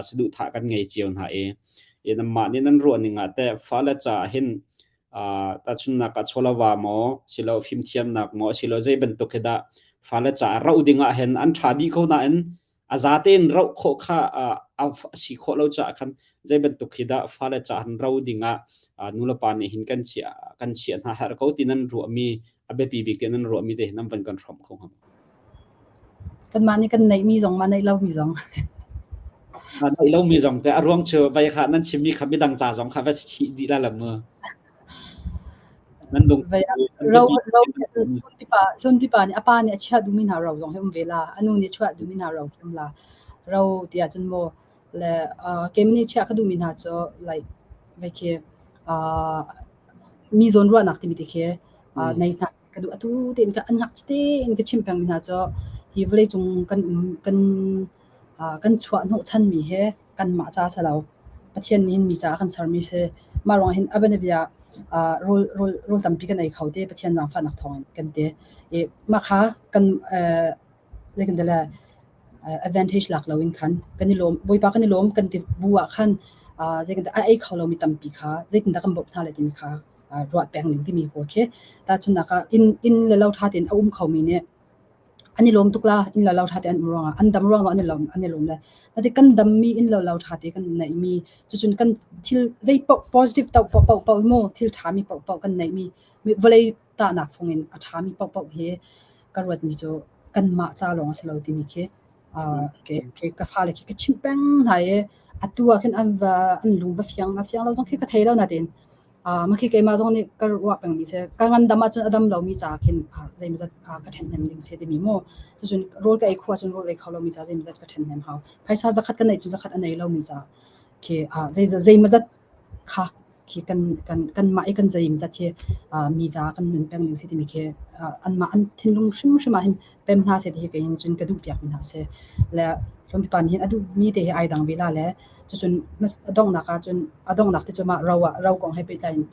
saduhthah kan ngei cio hna i nanmah nih nan ruah ning ah teh fale caah hin tahchunhnak ah chawlava maw silo fimthiamnak maw silo zei bantuk hi dah fale caah rauh ding ah hin an ṭha dih ko nain a za tein rauh khawh kha a si khawh lo caah khan zei bantuk hi dah fale caah hin ro ding ah nulepa nih hin kan chiah kan chiah hna herh ko ti nan ruahmi a biapi bik ti nan ruahmi te hin nan van kan hrawmh kho hnga Kanmah nih kan neihmi zong mah neih lomi zong. Mah neih lomi zong te a ruang cu vai kha nan chimmi kha midang ca zong kha va si chih dih la lo mu. Nan lung Vai ro ro hlun pipa hlun pipa nih a pa nih a chiah duhmi hna ro zong hi um ve la. A nu nih a chuah duhmi hna ro khi um la. Ro ti ahcun maw le keimah nih chiah ka duhmi hna cu like vai khi mi zawnruahnak timi te khi nei hna ka duh. Atu tein ka an ngakchia tein ka chim pengmi hna cu hi vawleicung kan um kan kan chuah hnawhchanmi hi kanmah ca si lo. Pathian nih hin mi caah a kan sermi si. Mah ruangah hin a bianabia rawl rawl rawl tampi kan ei kho te Pathian zaangfahnak thawngin kan ti. I mah kha kan zei kan ti le advantage lak loin khan kan i lawm Bawipa kan i lawm kan ti bu ah khan zei kan ti a ei kho lomi tampi kha zeitindah kan bawmh hna lai timi kha ruah peng ding timi pawl khi tahchunhnak ah inn inn le lo ṭha tein a um khomi nih an i lawm tuk la inn le lo ṭha tein an um ruangah an dam ruangah an i lawm an i lawm le nati kan dammi inn le lo ṭha te kan neihmi cucun kan thil zei paoh positive paoh paoh paoh mu thil ṭhami paoh paoh kan neihmi vawlei tahnak fung in a ṭhami paohpaoh hi ka ruatmi cu kanmah ca lawng a si lo timi khi ka fale khi ka chimh peng hna i atu ah khin an va an lung va fiang va fiang lo zong khi ka thei lo natein mah khi keimah zong nih ka ruah pengmi si. Ka ngandam ahcun a dam lomi caah khin zeimawzat ka ṭhenhnem ding si timi mu. Cucun rawl ka ei khua ahcun rawl ei kho lomi caah zeimawzat ka ṭhenhnem hau. Phaisa zakhat ka neih cu zakhat a nei lomi caah khi zeimawzat kha khi kan kan kanmah i kan zeimawzat hi mi caah kan nun peng ding si timi khi anmah an thinlung hrimhrim ah hin pem hna seh ti hi kei in cun ka duhpiak mi hna si. Le Hlawmpi pa nih hin a duhmi te hi ai dang ve la le cucun a donghnak ah cun a donghnak te cu mah ro ah ro kong he pehtlai in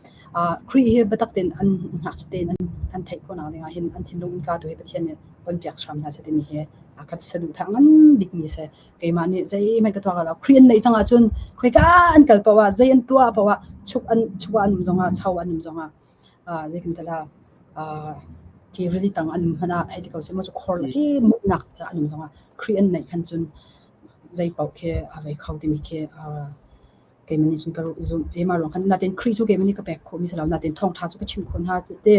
Khrih hi biatak tein an ngakchia tein an theih khawhnak ding ah hin an thinlung innka tu hi Pathian nih onpiak hram hna seh timi hi a ka saduhthah ngan bikmi si. Keimah nih zeihmanh ka tuah lo. Khrih an neih cang ahcun khoika an kal paoh ah zei an tuah paoh ah chuk an chuk ah an um zongah cho an um zongah zei kan ti la khi rili tang an um hmanh ah hei ti ko seh maw cu khor khi muihnak an um zongah Khrih an neih khan cun zei paoh khi a vei kho timi khi keimah nih cun ka zumh. Keimah ruang khan natein Khrih cu keimah nih ka pek khawhmi si lo. Natein thawngṭha cu ka chimh khawh hna te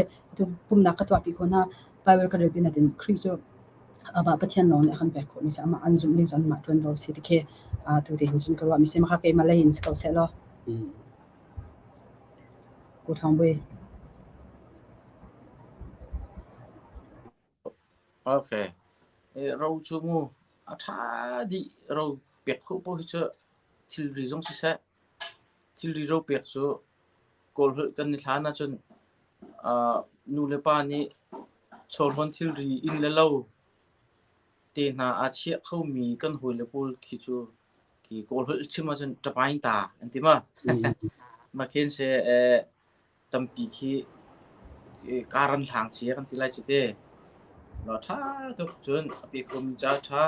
pumnak ka tuahpi khawh hna. Bible ka relpi natein Khrih cu amah Pathian lawng nih a kan pek khawhmi si. Amah an zumh ding cu anmah ṭuanvo si ti khi tu te hin cun ka ruahmi si. Maka keimah lei in si ko seh law. Ku Thawng Bui. Okay. Ro cu mu a ṭha dih ro pek khawh paoh hi cu thilri zong siseh, thilri ro pek cu Kawl holh kan i hlan ahcun nu le pa nih chawhlawn thilri inn le lo te hna aa chiah khomi kan hawile pawl khi cu khi Kawl holh chim ahcun ṭapaing ta an ti ma. Mah khin si tampi khi karan hlang chia kan ti lai cu te. Ṭha tuk cun a pe khomi ca ṭha.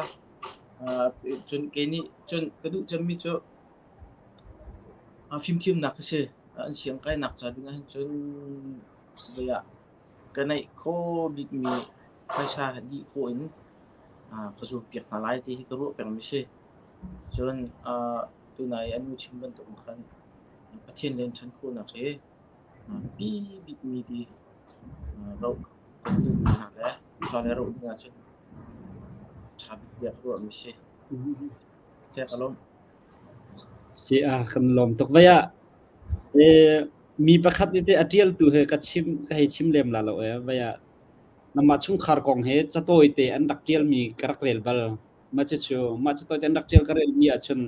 Cun kei nih cun ka duh cemmi cu fimthiamnak a si. An siang kainak ca ding ahhin cun vei ah ka neih khawh bikmi phaisa dih khawh in ka zuampiak hna lai ti hi ka ruah pengmi si. Cun tunai a nu chim bantuk khan Pathian le ṭhan khawhnak hi a biapi bikmi ti roh kan duhmi hna le fale roh ding ahcun ṭha bik tiah ka ruahmi si. Tiah ka lawmh. Si a kan lawm tuk. Vai ah mi pakhat nih teh a ṭialtu he ka chim ka hei chim lem la lo ee. Vai ah namah chungkhar kong he catawi te an rak ṭialmi ka rak rel bal. Mah cucu mah catawi te an rak ṭial ka relmi ahcun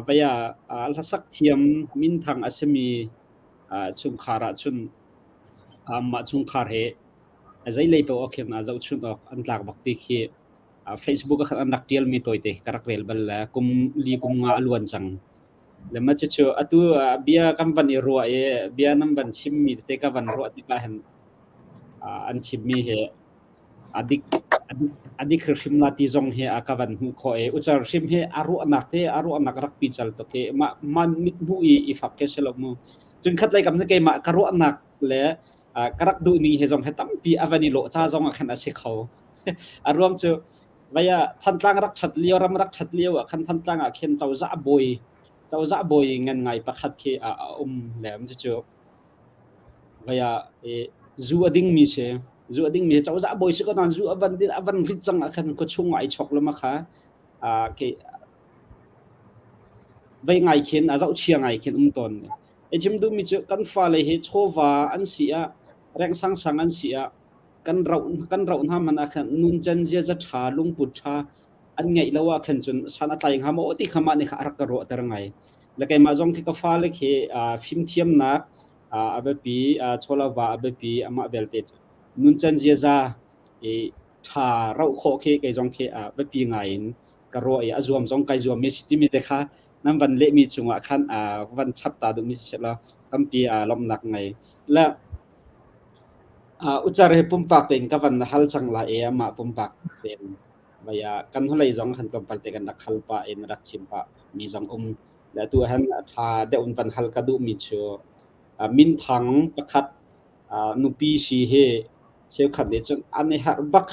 vai ah hlasak thiam minthang a simi chungkhar ahcun mah chungkhar he zeilei paoh ah khin zohchunh awk an tlak bak ti khi Facebook ah khan an rak ṭialmi tawite ka rak rel bal le kum li kum nga a luan cang. Le mah cucu atu bia kan van i ruah i bia nan van chimmi tete ka van ruah tikah hin an chimmi hi a dik a dik hrimhrim la ti zong hi a ka van hmuh khawh i ucar hrim hi a ruahnak te a ruahnak rak pi cal tuk hi mah mah mit hmuh i i fak ke si lo mu. Cun khat lei kam cu keimah ka ruahnak le ka rak duhmi he zong he tampi a van i lawh ca zong ah khan a si kho. A ruang cu vaya Thantlang rak ṭhat lio ram rak ṭhat lio ah khan Thantlang ah khin cozah bawi cozah bawi ngan ngai pakhat khi a um le cucu vaya zu a dingmi si zu a dingmi cozah bawi si ko nain zu a van din a van rit cang ah khan khuachung ai chok lama kha ke vei ngai khin a zohchia ngai khin um tawn. I chim duhmi cu kan fale hi chawva an si ah reng sangsang an si ah kan roh kan roh hna man ah khan nuncan ziaza ṭha lungput ṭha an ngeih lo ah khan cun san a tlai hnga maw ti kha mah nih kha a rak ka ruahter ngai. Le keimah zong khi ka fale khi fimthiamnak a biapi, chawlava a biapi, amah belte cu nuncan ziaza i ṭha roh khawh khi kei zong khi biapi ngai in ka ruah i a zuam zong kai zuam mi si timi te kha nan van lehmi cungah khan van chap ta duhmi si law tampi lawmhnak ngei. Le ucar hi pumpak tein ka van hal cang lai i amah pumpak tein vaya kan hnulei zong khan tlawmpal te kan rak hal pah in rak chim pah mi zong um. Le atu han ṭha deuh in van hal ka duhmi cu minthang pakhat nupi si hi cheukhat nih cun an i harh bak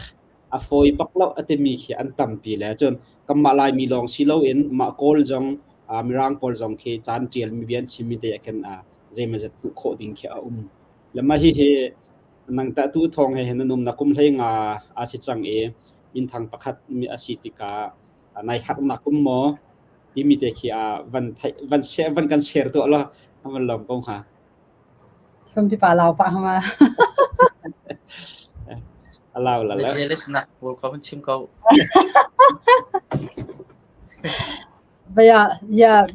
a fawi bak lo a timi khi an tampi le cun kanmah Laimi lawng si loin mah Kawl zong Mirang pawl zong khi caan ṭialmi bia an chimmi te ah khin zeimawzat hmuh khawh ding khi a um. Le mah hihi nang tah tu thawng he hin na num na kum hlei nga a si cang i minthang pakhat mi a si tikah nai harnak um maw timi te khi van theih van share van kan share tuah law van lawm ko hnga. Hlawmpi pa lau pah hama. Alau la Na la. jealous nak pawl ka van chim ko. Vaya ya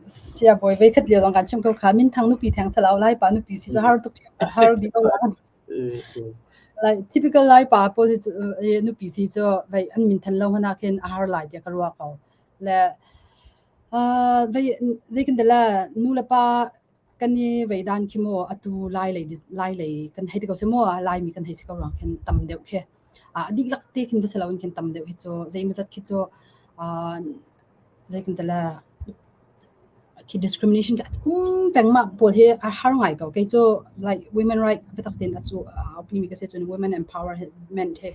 sia boy vei khat lio long kan chim ko kha min thang nupi theng salau lai pa nupi si so har tuk har di ko la. Like typical Lai pa pawl hi cu nupi si cu vei an min than lo hmanh ah khin a har lai tiah ka ruah ko. Le vei zei kan ti le nu le pa kan i vei dan khi maw atu Lai lei Lai lei kan hei ti ko seh maw Laimi kan hei si ko ruang khin tam deuh khi. A dihlak te khin va si loin khin tam deuh hi cu zeimawzat khi cu zei kan ti le khi discrimination khi a um peng mah pawl hi a har ngai ko. Kei cu like women right biatak tein a cu a pimi ka si cun women empowerment he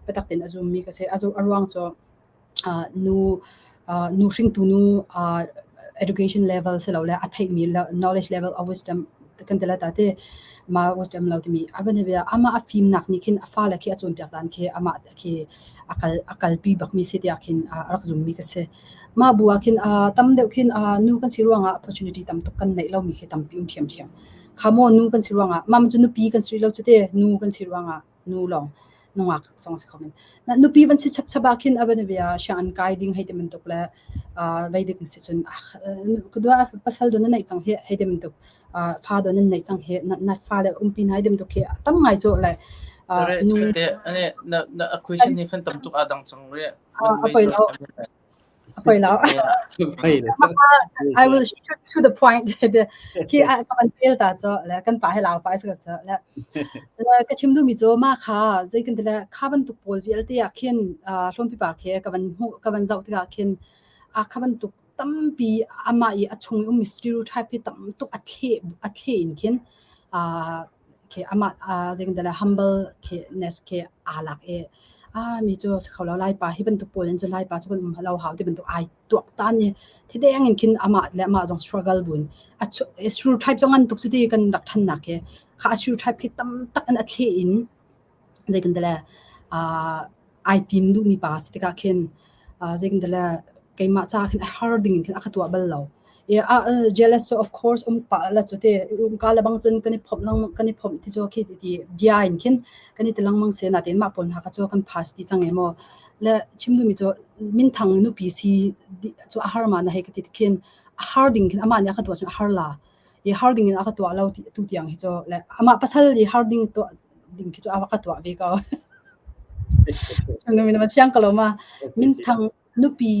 biatak tein a zummi ka si. A ruang cu nu nu hringtu nu education level silole a theihmi knowledge level of wisdom kan ti lai ta ti mah wisdom lo timi a van bia amah a fimnak nih khin a fale khi a cawnpiak dan khi amah khi a kal a kalpi bakmi si tiah khin a rak zummi ka si. Mah bu ah khin tam deuh khin nu kan si ruangah opportunity tam tuk kan neih lomi khi tampi um ṭhiamṭhiam. Kha maw nu kan si ruangah mah cu nupi kan si lo cu te nu kan si ruangah nu lawng nungak song si kho men. Na nupi van si chapchap ah khin a van bia sianginn kai ding hei ti bantuk le vei ding si cun ka dua pasal do na neih cang hi hei ti bantuk fa do nan neih cang hi na fa le umpi nai dem tuk hi tam ngai chu le nu ane na na question ni khan tam tuk adang cang re a poi lo a poi lo I will shoot to the point. Khi ka van pel ta cho le kan pa he lau pa se cho le ka chim du mi cho ma kha zei kan tile kha bantuk pawl vialte ah khin hlawm pi pa khe ka van hmu ka van zau tikah khin a kha bantuk tampi amah i a chung i ummi stereotype hi tam tuk a thle a thle in khin khi amah zei kan tile humble khi ness khi aa lak i a mi cu si kho lo lai pa hi bantuk pawl in cu lai pa cu kan um lo hau ti bantuk ai tuaktan i thideng in khin amah le amah zong struggle bun a stereotype zong an tuk cu ti kan rak ṭhannak hi kha a stereotype khi tam tak in a thle in zei kan tile ai tim duhmi pa si tikah khin zei kan tile keimah ca khin a har ding in khin a ka tuah bal lo. Jealous cu of course um pah la cu te um ka le bang cun kan i phomh lang kan i phomh ti cu khi ti bia in khin kan i ti lengmang se natein mah pawl hna kha cu kan pass ti cang e maw le chim duhmi cu minthang nupi si cu a har ma na hei ka ti khin a har ding khin amah nih a ka tuah cun a har la i har ding in a ka tuah lo tu tiang hi cu le amah pasal i har ding tuah ding khi cu a ka tuah ve ko. Chim fiang ko lo ma minthang nupi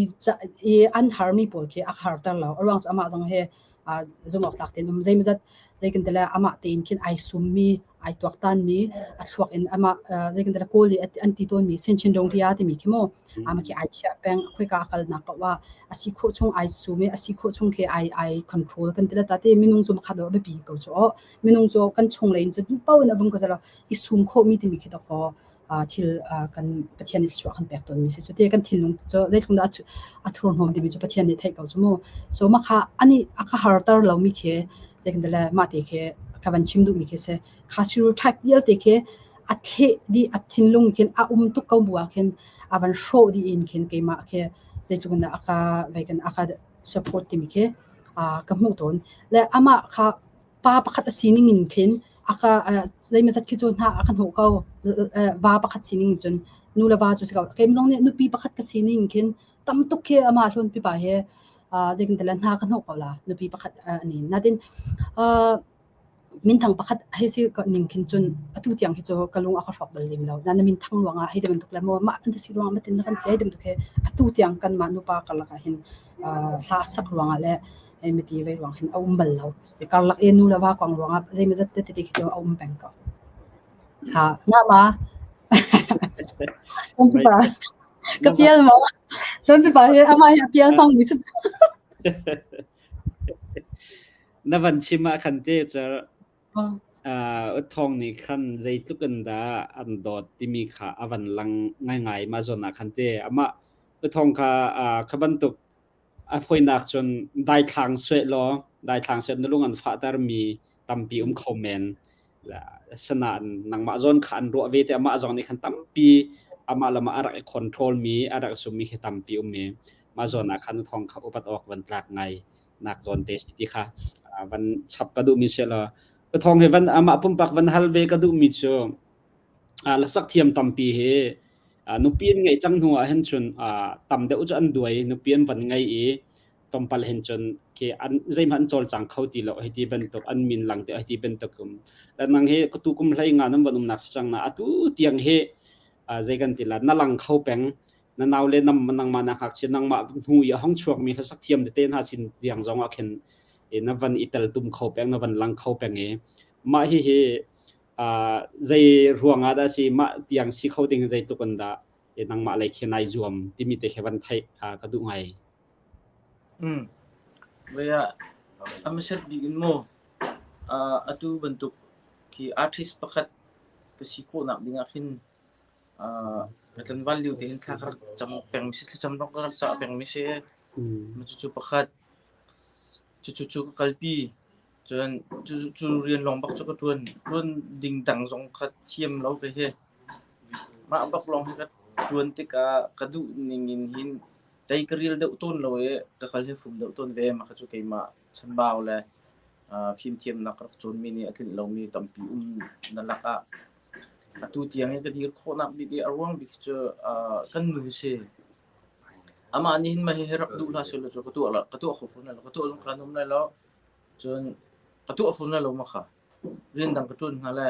i an harmi pawl khi a harter lo. A ruang cu amah zong hi zumh awk tlak tein um zeimawzat zei kan ti le amah tein khin ai summi ai tuaktanmi a thluak in amah zei kan ti le kawl i an ti tawnmi sinchin dong ria timi khi mu ama khi ai thiah peng khoika a kalnak paoh ah a si khawh chung ai sum i a si khawh chung khi ai ai control kan ti le ta te minung cu makhat a biapi ko cu minung cu kan chung lei in cu duh in a vung ko zalo i sum khawhmi timi khi dawkaw thil kan Pathian nih thluachuah kan pek tawnmi si. Cu kan thinlung cu zeitluk dah a thurhnawm timi cu Pathian nih theih ko cu mu. So mah kha ani a ka harter lomi khi zeitin le mah te khi ka van chim duhmi khi si. Kha stereotype vialte khi a thleh dih a thinlung khin a um tuk ko bu ah khin a van hrawh dih in khin keimah khi zeitluk in dah a ka veikan a ka support timi khi ka hmuh tawn. Le amah kha pa pakhat a sining in khin a ka zeimawzat khi cu hna a ka hnawh ko. Va pakhat sining in cun nu le va cu si ko. Keimah zong nih nupi pakhat ka sining in khin tam tuk khi amah hlawn pipa he zeitin tile hna ka hnawh ko la nupi pakhat ani. Natin minthang pakhat hei si ning khin cun atu tiang hi cu ka lung a ka hrawk bal lem lo. Na minthang ruangah hei ti bantuk le maw mah an si ruangah matin na kan si hei ti bantuk he atu tiang kanmah nupa karlak ah hin hla sak ruangah le hei miti vei ruang hin a um bal lo. Karlak i nu le va kong ruangah zeimawzat tete khi cu a um peng ko. Ha, nga ma? Lon pipa. Ka pial maw? Lon pipa hi amah hi a pial hmang mi si. Na van chim ah khan te cer thong nih khan zeitluk in dah an dawt timi kha a van lang ngaingai ma zawn ah khan te amah thong kha kha bantuk A fawinak cun daithlang sueh law daithlang sueh na lung an fahtermi tampi um kho men. Sanain nangmah zawn kha an ruah ve te amah zong nih khan tampi amah lam ah a rak i control mi a rak summi khi tampi um i mah zawn ah khan thong kha upat awk van tlak ngai nak zawn te si ti kha van chap ka duhmi si law thong hi van amah pumpak van hal ve ka duhmi cu Hlasak thiam tampi hi nupi an ngeih cang hnu ah hin cun tam deuh cu an duai. Nupi an van ngei i tlawmpal hin cun khi an zeihmanh an cawlcang kho ti lo hei ti bantuk an min lang te hei ti bantuk um nang hi tu kum hlei nga nan van umnak si cang na atu tiang hi zei kan ti la na lang kho peng na nau le nam nangmah na ngakchia nangmah hnu i a hong chuak mi hlasak thiam tete hna sin tiang zong ah khin na van i tel tum kho peng na van lang kho peng i mah hi hi zei ruang ah dah si mah tiang si kho ding zei tluk in dah nangmah lei khi nai zuam timi te khi van theih ka duh ngai. Mm. Vei ah a hmasat bik in maw atu bantuk khi artist pakhat ka si khawhnak ding ah khin ka tlangval lio te hin thla ka rak cam peng mi si thlacam zong ka rak cah peng mi si. Cucu pakhat cucu cu ka kalpi. Cun cu rian lawng bak cu ka ṭuan. Ṭuan ding dang zong kha thiam lo kei hi. Mah bak lawng hi ka ṭuan tikah ka duh ning in hin tei ka ril deuh tawn lo i ka kal hi fum deuh tawn ve. Mah kha cu keimah chambau le fimthiamnak ka rak cawnmi nih a tlinh lomi tampi um na lakah atu tiang i ka dir khawhnak bik i a ruang bik cu kan nu si. Amah nih hin mah hihi rak duh hlah sehlaw cu ka tuah ka tuah kho fawn lai lo. Ka tuah zong kha an um lai lo. Cun ka tuah fawn lai lo ma kha. Rian dang ka ṭuan hnga le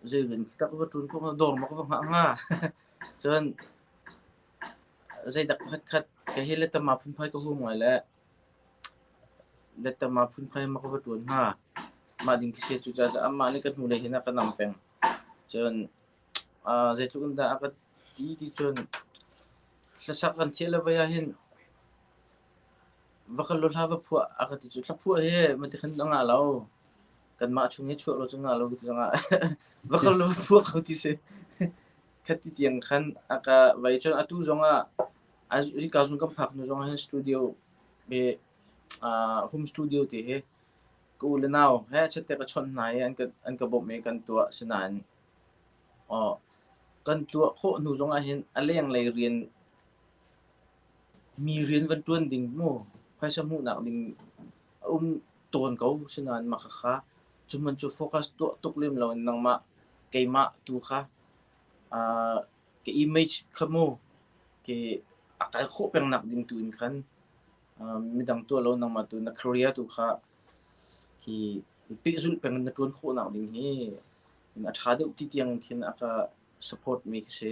zei rian khi dah ka va ṭuan khawh hnga, dawr maw ka va hngah hnga. Cun zeidak pakhatkhat ka hi letama phunphai ka huam ngai le letama phunphai ma ka va ṭuan hnga. Mah ding khi si cucaah amah nih ka hnulei hin a ka nam peng. Cun zeitluk in dah a ka ti ti cun hlasak kan thiah le vai ahhin va kal law hla va phuah a ka ti cu hla phuah hi mati khan a ngah lo. Kanmah chung hi chuah lo cu ngah lo ka ti zongah va kal law va phuah ko ti si. Khati tiang khan a ka vai cun atu zongah hika zung kan phak hnu zongah hin studio hi home studio ti hi ka u le nau he chiat ka chawnh hna i an ka an ka bawmh i kan tuah sinain aw kan tuah khawh hnu zongah hin a lenglei rian mi rian van ṭuan ding mu phaisa hmuhnak ding a um tawn ko sinain mah khakha cu hman cu focus tuah tuk lem loin nangmah keimah tu kha ka image kha mu ke a kal khawh pengnak ding tu in khan midang tuah lo nangmah tu na career tu kha hi pehzulh peng in na ṭuan khawhnak ding hi a ṭha deuh ti tiang khin a ka support mi ka si.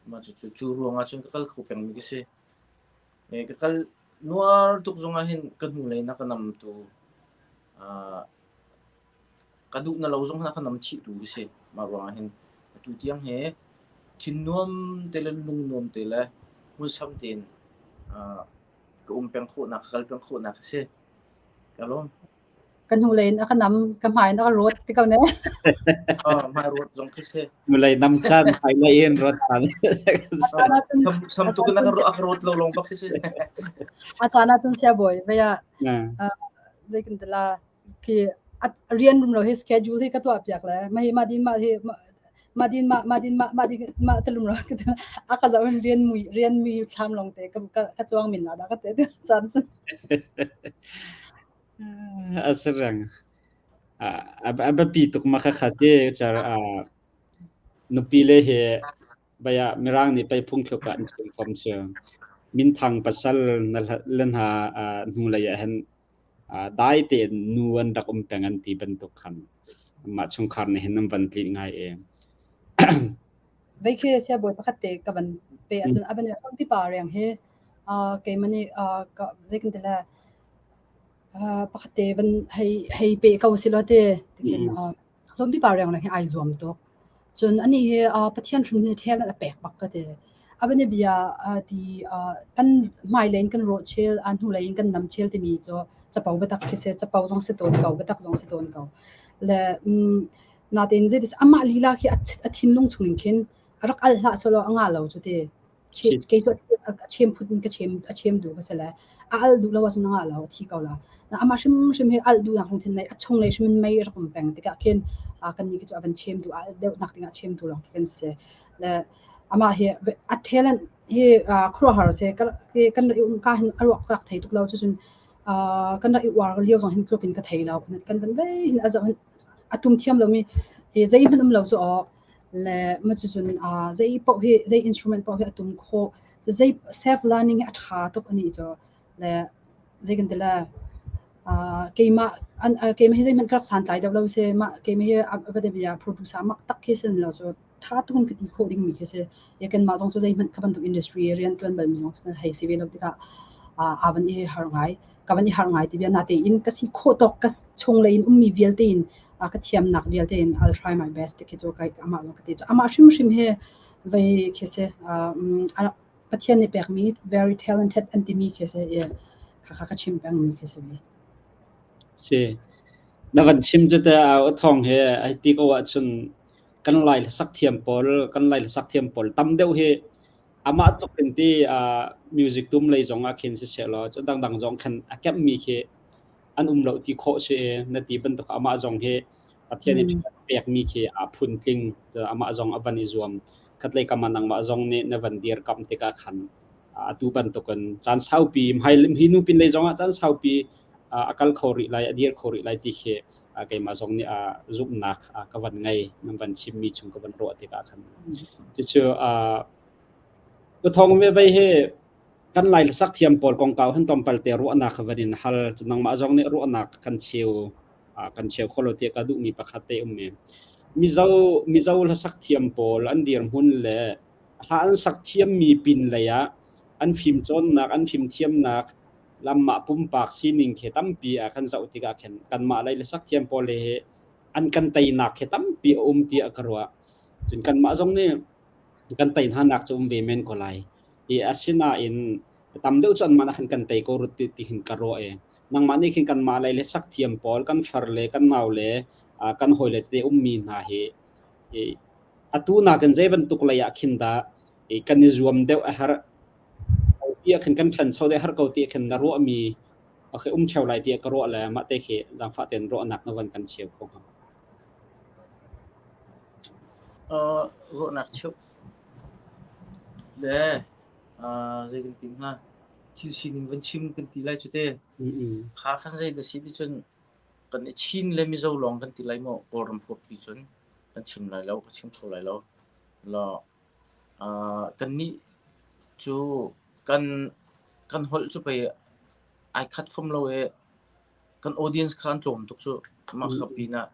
Mah cucu cu ruangah cun ka kal kho pengmi ka si. Ka kal nuar tuk zongah hin ka hnulei na ka namtu ka duh na lo zong na ka nam chihtu ka si. Mah ruangah hin atu tiang hi thin nuam te le lung nuam te le hmunsam tein ka um peng khawhnak, ka kal peng khawhnak a si. Ka lawm. Ka hnulei in a ka nam, ka hmai in a ka rawt ti ko ne. Hmai rawt zong khi si. Hnulei nam chan, hmailei in rawt chan. Sam tuk in a ka rawt lo lawng bak khi si. A caan ahcun siabawi vei ah zei kan ti la khi rian rum lo hi schedule hi ka tuah piak le mah hi mah din mah hi mah din mah mah din mah mah din mah te lum ro a ka zoh in rian mui rian mi thlam long te ka ka chuang min la da ka te caan cun A si reng. A biapi tuk ma khakha te car nupi le he baya Mirang nih pei phungthluk ah an chim fom cu. Minthang pasal na le hna hnulei ah hin dai tein nu an rak um peng an ti bantuk khan mah chungkhar nih hin an van tlinh ngai e. Vei khi siabawi pakhat te ka van pe ahcun a van ti pa reng hi keimah nih zei kan ti le pakhat te van hei hei pe ko si law te tikhin hlawmpi pa reng hi ai zuam tuk. Cun anih hi Pathian hrim nih ṭhel a pek bak ka ti. A van i bia ti kan hmailei in kan rawh chel, a hnulei in kan nam chel timi cu capo biatak khi si, capo zong si tawn ko, biatak zong si tawn ko. Le natein zeitis amah lila khi a thinlung chungin khin a rak al hlah selaw a ngah lo cu ti. Kei cu a chem phut in ka chem a chem duh ka si le a al duh lo ahcun a ngah lo a thi ko la. Amah hrimhrim hi al duhnak lungthin nei a chunglei hrim in mei rak um peng tikah khin kannih khi cu a van chem duh a al deuhnak dingah chem tu lawng khi kan si. Le amah hi a talent hi khuaruahhar a si. Kan rak i um ka hin a ruak ka rak thei tuk lo cucun kan rak i uar lio zong hin tluk in ka thei lo. Kan van vei hin a zoh hin a tum thiam lomi hi zeihmanh um lo cu aw. Le ma cucun zei paoh hi zei instrument paoh hi a tum khawh. Cu zei self learning hi a ṭha tuk ani cu. Le zei kan ti le keimah an keimah hi zeihmanh ka rak santlai deuh lo si. Mah keimah hi a bia producer mak tak khi sin lo cu ṭha tuk in ka ti khawh dingmi khi si. I kanmah zong cu zeihmanh kha bantuk industry rian ṭuan balmi zong cu kan hei si ve lo tikah aa van i har ngai. Ka van i harh ngai ti bia natein ka si khawh tawk ka chunglei in ummi vialte in ka thiamnak vialte in I'll try my best ti khi cu kai amah zong ka ti. Amah hrimhrim hi vei khi si. Pathian nih pekmi very talented an timi khi si i khakha ka chim pengmi khi si ve. Si. Na van chim cu te a thawng he ai ti ko ahcun kan Lai hlasak thiam pawl kan Lai hlasak thiam pawl tam deuh hi amah tluk in ti music tum lei zong ah khin siseh law cu dangdang zong khan a kemhmi khi an um lo ti khawh si i na ti bantuk amah zong hi Pathian nih pekmi khi a phun tling amah zong a van i zuam khatlei kam ah nangmah zong nih na van dirkamh tikah khan atu bantukin caan saupi hi nu pin lei zongah caan saupi a kal kho rih lai a dir kho rih lai ti khi keimah zong nih zumhnak ka van ngei nan van chimmi chung ka van ruah tikah khan cucu u thong ve vei hi kan lai hlasak thiam pawl kongkau han tlawmpal te ruahnak ka van in hal cu nangmah zong nih ruahnak kan cheu kan cheu kho lo tiah ka duhmi pakhat te um mi Mizo Mizo hlasak thiam pawl an dirhmun le hla an sak thiammi pin lei ah an fimcawnnak an fimthiamnak lamah pumpak sining khi tampi ah kan zoh tikah khin kanmah lei hlasak thiam pawl he an kan teinak khi tampi a um tiah ka ruah. Cun kanmah zong nih kan tei hna nak cu um ve men ko lai. I asinain tam deuh cu anmah khan kan tei ko rut ti, ti hin ka ruah i nangmah nih khin kanmah lei hlasak thiam pawl kan far le kan nau le kan hawile tete ummi hna hi atu nakin zei bantuk lei ah khin dah kan i zuam deuh a herh ti ah khin kan ṭhancho deuh har ko ti khin na ruahmi okay um ṭheo lai tiah ka ruah le mah te khi zaangfah tein ruahnak na van kan cheu kho hnga. Ruahnak cheuh le zei kan ti hnga thil sining van chim kan ti lai cu te. Kha khan zei dah si ti cun kan i Chin le Mizo lawng kan ti lai maw Kawlram huappi cun kan chim lai lo ka chim kho lai lo. Law kannih cu kan kan holh cu pei ai khat fom lo i kan audience kha an tlawm tuk cu mah kha pinah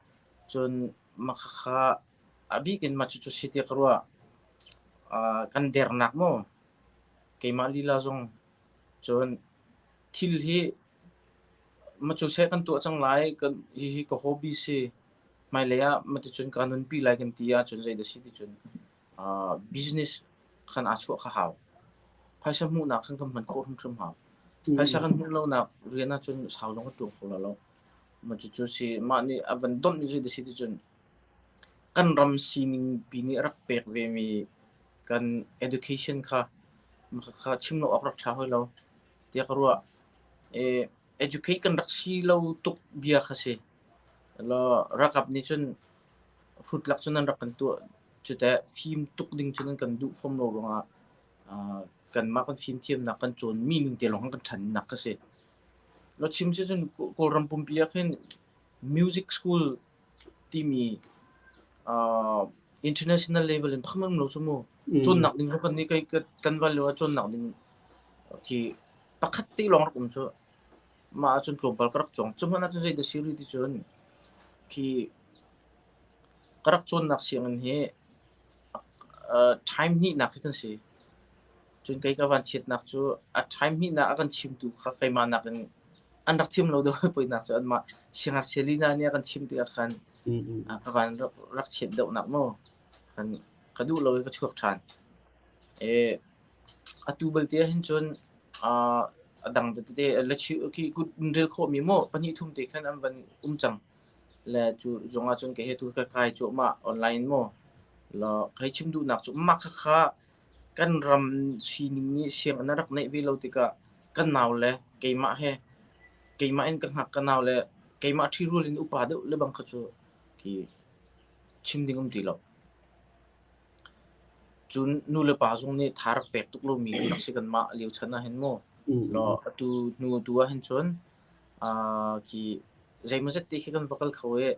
cun mah khakha a bik in mah cucu si tiah ka ruah. Kan dernak maw keimah lila zong cun thil hi mah cu seh kan tuah cang lai kan hihi ka hobby si. Hmailei ah maticun kaa nunpi lai kan ti ahcun zeidah si ticun business khan aa chuah kha hau. Phaisa hmuhnak khan kan hman khawh hrimhrim hau. Phaisa kan hmuh lonak rian ahcun sau zong kan ṭuan kho lai lo. Mah cucu si mah nih a van donh ni zeidah si ticun kan ram sining pi nih a rak pek vemi kan education kha kha chim lo awk rak ṭha hoi lo tiah ka ruah. Educate kan rak si lo tuk bia kha si. Ralkap nih cun hrutlak cun an rak kan tuah cu teh fim tuk ding cun an kan duh fom lo ruangah kanmah kan fimthiamnak kan cawnmi ning te lawng kan ṭhannak kha si. Lo chim si cun Kawlram pumpi ah khin music school timi international level in phak um lo cu mu. Cawnnak ding zong kan nih kai kan van lio ah cawnnak ding khi pakhat te lawng rak um cu. Mah ahcun tlawmpal ka rak cawng. Cu hmanh ahcun zei dah si rih ti cun khi ka rak cawnnak sianginn hi time hnihnak hi kan si. Cun kei ka vanchiatnak cu a time hnihnak a kan chimtu kha keimah nakin an rak thiam lo deuh poinak cu anmah siangngakchia lila nih a kan chim tikah khan ka van rak chiat deuhnak maw kan ka duh lo i ka chuak ṭhan. Atu balte ahhin cun a dang tete khi kut in rel khawhmi maw pahnih thum te khan an van um cang. Le cu zong ahcun kei he tu ka kai cuahmah online maw. Law kai chim duhnak cu mah khakha kan ram sining nih sianginn a rak neih ve lo tikah kan nau le keimah he keimah in ka hngak ka nau le keimah ṭhirual in upa deuh le bang kha cu khi chim ding um ti lo. Cun nulepa zong nih tha rak pek tuk lomi kan rak si kanmah lio chan ahhin mu. Law atu hnu tu ahhin cun khi zeimawzat te khi kan va kal kho i.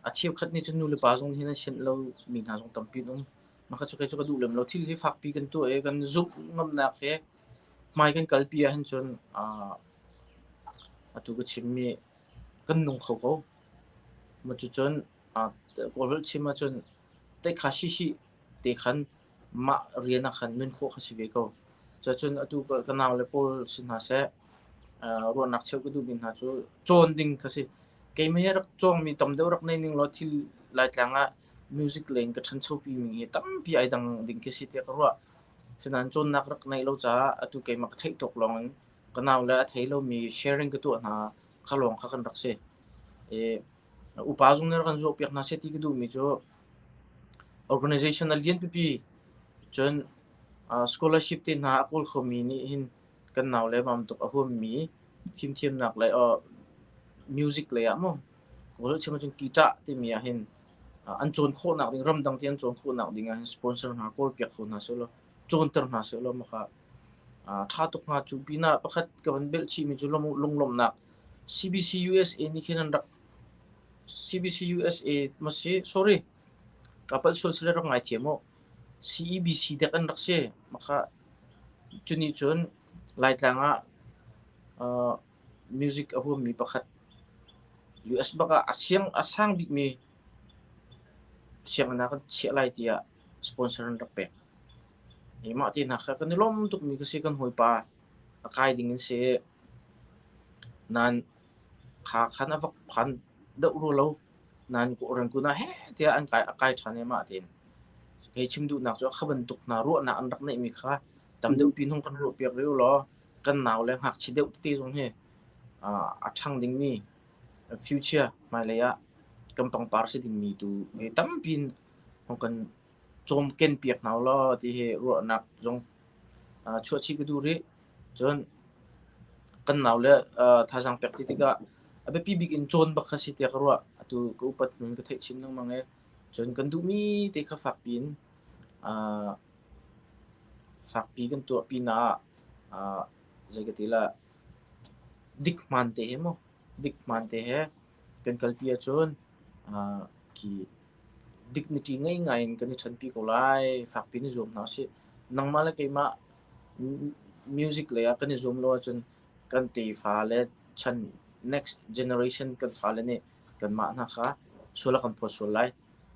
A cheukhat nih cun nu le pa zong nih hin an sianh lomi hna zong tampi an um. Mah kha cu kei cu ka duh lem lo. Thil hi fakpi kan tuah i kan zumh ngamnak he hmai kan kalpi ahhin cun atu ka chimmi kan nung kho ko. Cucun Kawlholh chim ahcun teikha sihsih te khan mah rian ah khan nun khawh kha si ve ko. Cucun atu ka naule pawl si hna seh, ruahnak cheuh ka duhmi hna cu cawn ding kha si. Keimah hi rak cawngmi tam deuh rak nei ning law thil Laitlang ah music lei in ka ṭhanchopi mi hi tampi ai dang ding khi si tiah ka ruah. Sinain cawnnak rak neih lo caah atu keimah ka theih tawk lawng in ka naule a thei lomi sharing ka tuah hna kha lawng kha kan rak si. I upa zong nih rak kan zuahpiak hna seh ti ka duhmi cu organization a lian pipi cun scholarship te hna a kawl khomi nih hin kan naule bantuk a huammi fimthiamnak le music lei ah maw Kawl chim ahcun guitar timi ah hin an cawn khawhnak ding ramdang ti an cawn khawhnak ding ah hin sponsor hna kawl piak kho hna sehlaw cawnter hna sehlaw maka ṭha tuk hnga. Cu pinah pakhat ka van belh chihmi cu lunglawmhnak CBC USA nih khin an rak CBC USA ma si sorry ka palh sual sile rak ngaithiam u CEBC dek an rak si maka cunih cun Laitlang ah music a huammi pakhat US bak ah a siang a sang bikmi sianginn ah kan chiah lai tiah sponsor an rak pek. I mah te hna kha kan i lawm tukmi ka si kan hawipa a kai ding in si. Nain kha khan a vak phan deuh rua lo. Nain Rangoon ah heh tiah an kai a kai ṭhan i mah tein. Kei chim duhnak cu kha bantuk hna ruahnak an rak neihmi kha tam deuh pi hung kan ruahpiak rih u law kan nau le ngakchia deuh tete zong hi a ṭhang dingmi future hmailei ah kan pangpar si dingmi tu hi tampi in hung kan cawmken piak hna ulaw ti hi ruahnak zong chuahchih ka duh rih. Cun kan nau le thazaang pek ti tikah a biapi bik in cawn bak kha si tiah ka ruah. Atu ka upat hnu in ka theih chin lengmang i cun kan duhmi te kha fakpi in fakpi kan tuah pinah zei ka ti lah dik hmaan te he maw dik hmaan te he kan kalpi ahcun khi dignity ngei ngai in kan i ṭhanpi ko lai. Fakpi in i zuam hna usih. Nangmah le keimah music lei ah kan i zuam lo ahcun kan tefa le chan next generation kan fale nih kanmah hna kha sual a kan phawt sual lai.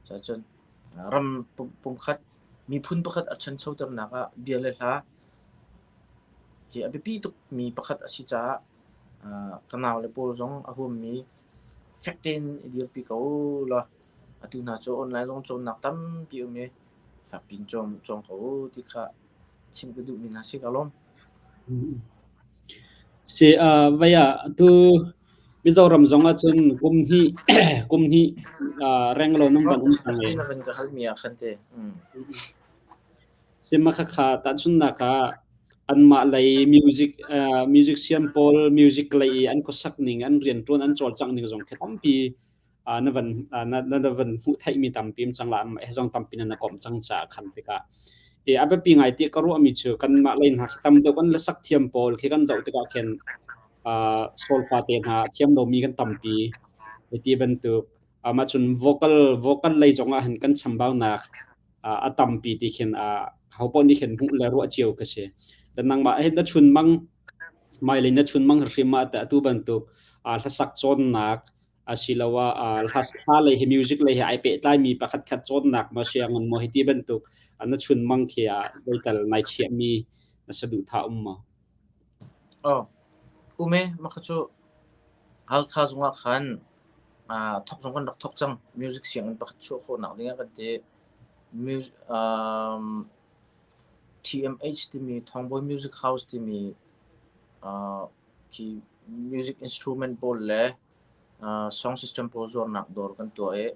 Cuahcun ram pumkhat miphun pakhat a ṭhanchoternak ah bia le hla hi a biapi tukmi pakhat a si caah ka naule pawl zong a huammi fek tein i dirpi ko law atu hna cu online zong cawnnak tampi um i fakpi in cawng ko u ti kha chim ka duhmi hna si ka lawm. Si vai ah tu Mizoram zong ahcun kum hnih kum hnih reng lo nang ban um cang i. Na van ka halmi ah khan te. Sima khakha tahchunnak ah anmah lei music musician pawl music lei i an khuasak ning an rianṭuan an cawlcangh ning zong khi tampi na van na van hmuh theihmi tampi um cang la he zong tampi na komh cang caah khan tikah e a biapi ngai ti ka ruahmi cu kanmah lei hna khi tam deuh kan hlasak thiam pawl khi kan zoh tikah khin solfa te hna thiam lomi kan tampi ti bantuk mah cun vocal vocal lei zong ah hin kan chambaunak a tampi ti khin ho paoh nih khin hmuh le ruah cio ka si. Dan nangmah hin na chun mang hmailei na chun mang hrim ah atu bantuk hlasak cawnnak asiloah hla lei hi music lei he ai pehtlaimi pakhat khat cawnnak maw sianginn maw hi ti bantuk na chun mang khi ah zeital nai chiahmi na saduhthah um maw? Oh, um e, mah kha cu Halkha zungah khan thawk zong kan rak thawk cang. Music sianginn pakhat chuah khawhnak dingah kan ti. TMH timi Thawngbawi Music House timi khi music instrument pawl le song system pawl zuarnak dawr kan tuah i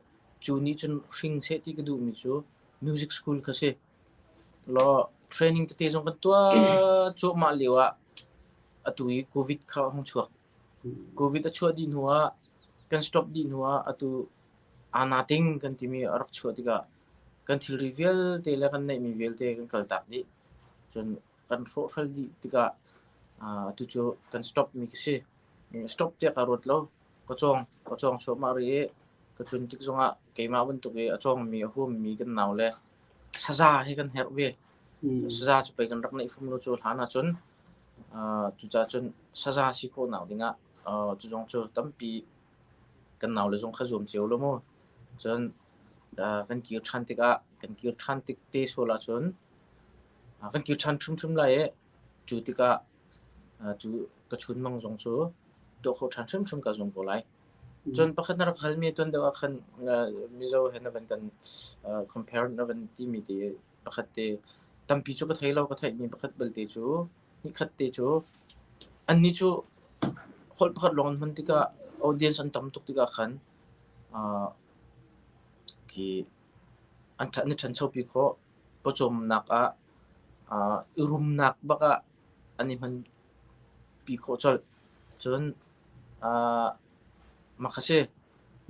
cu nih cun hring seh ti ka duhmi cu music school kha si. Law training tete zong kan tuah cuahmah lio ah atu i COVID kha a hung chuak. COVID a chuah dih hnu ah kan stop dih hnu ah atu aa ting kan timi a rak chuah tikah kan thilri vialte le kan neihmi vialte kan kaltak dih. Cun kan hrawhhral dih tikah atu cu kan stop mi ka si. Stop tiah ka ruat lo. Ka cawng, ka cawng cuahmah rih i. Ka tlun tik zongah keimah bantuk i a cawngmi a huammi kan nau le saza hi kan herh ve. Saza cu pei kan rak neih fom lo cu hlan ahcun. Cucaah cun saza si khawhnak dingah cu zong cu tampi kan naule zong kha zuam cio lo mu. Cun kan kir ṭhan tikah kan kir ṭhan tik te sual ahcun kan kir ṭhan hrimhrim lai i cu tikah cu ka chunmang zong cu tuah khawh ṭhan hrimhrim kaa zuam ko lai. Cun pakhat na rak halmi tuan deuh ah khan Mizo he na van kan compare na van timi te pakhat te tampi cu ka thei lo ka theihmi pakhat balte cu nikhat te cu annih cu holh pakhat lawng an hman tikah audience an tam tuk tikah khan khi an an i ṭhanchopi khawh. Pawcawmnak ah i rumnak bak ah an i hmanpi khawh colh. Cun mah kha si.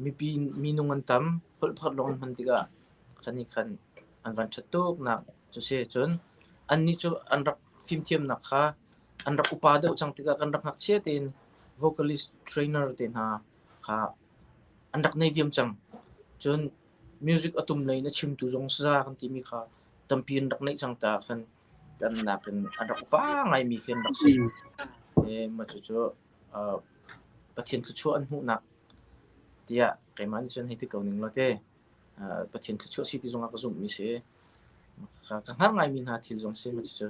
Mipi minung an tam. Holh pakhat lawng an hman tikah khan nih khan an van ṭhat tuknak cu si. Cun annih cu an rak fimthiamnak kha an rak upa deuh cang tikah kan rak ngakchia tein vocalist trainer te hna kha an rak nei diam cang. Cun music a tum lei in a chimtu zong saza kan timi kha tampi an rak neih cang ta khan kan nakin an rak upa ngaimi khi an rak si. Mah cucu Pathian thluachuah an hmuhnak tiah keimah nih cun hei ti ko ning law te Pathian thluachuah si ti zongah ka zumhmi si. Ka hngar ngaimi hna thil zong si mah cucu.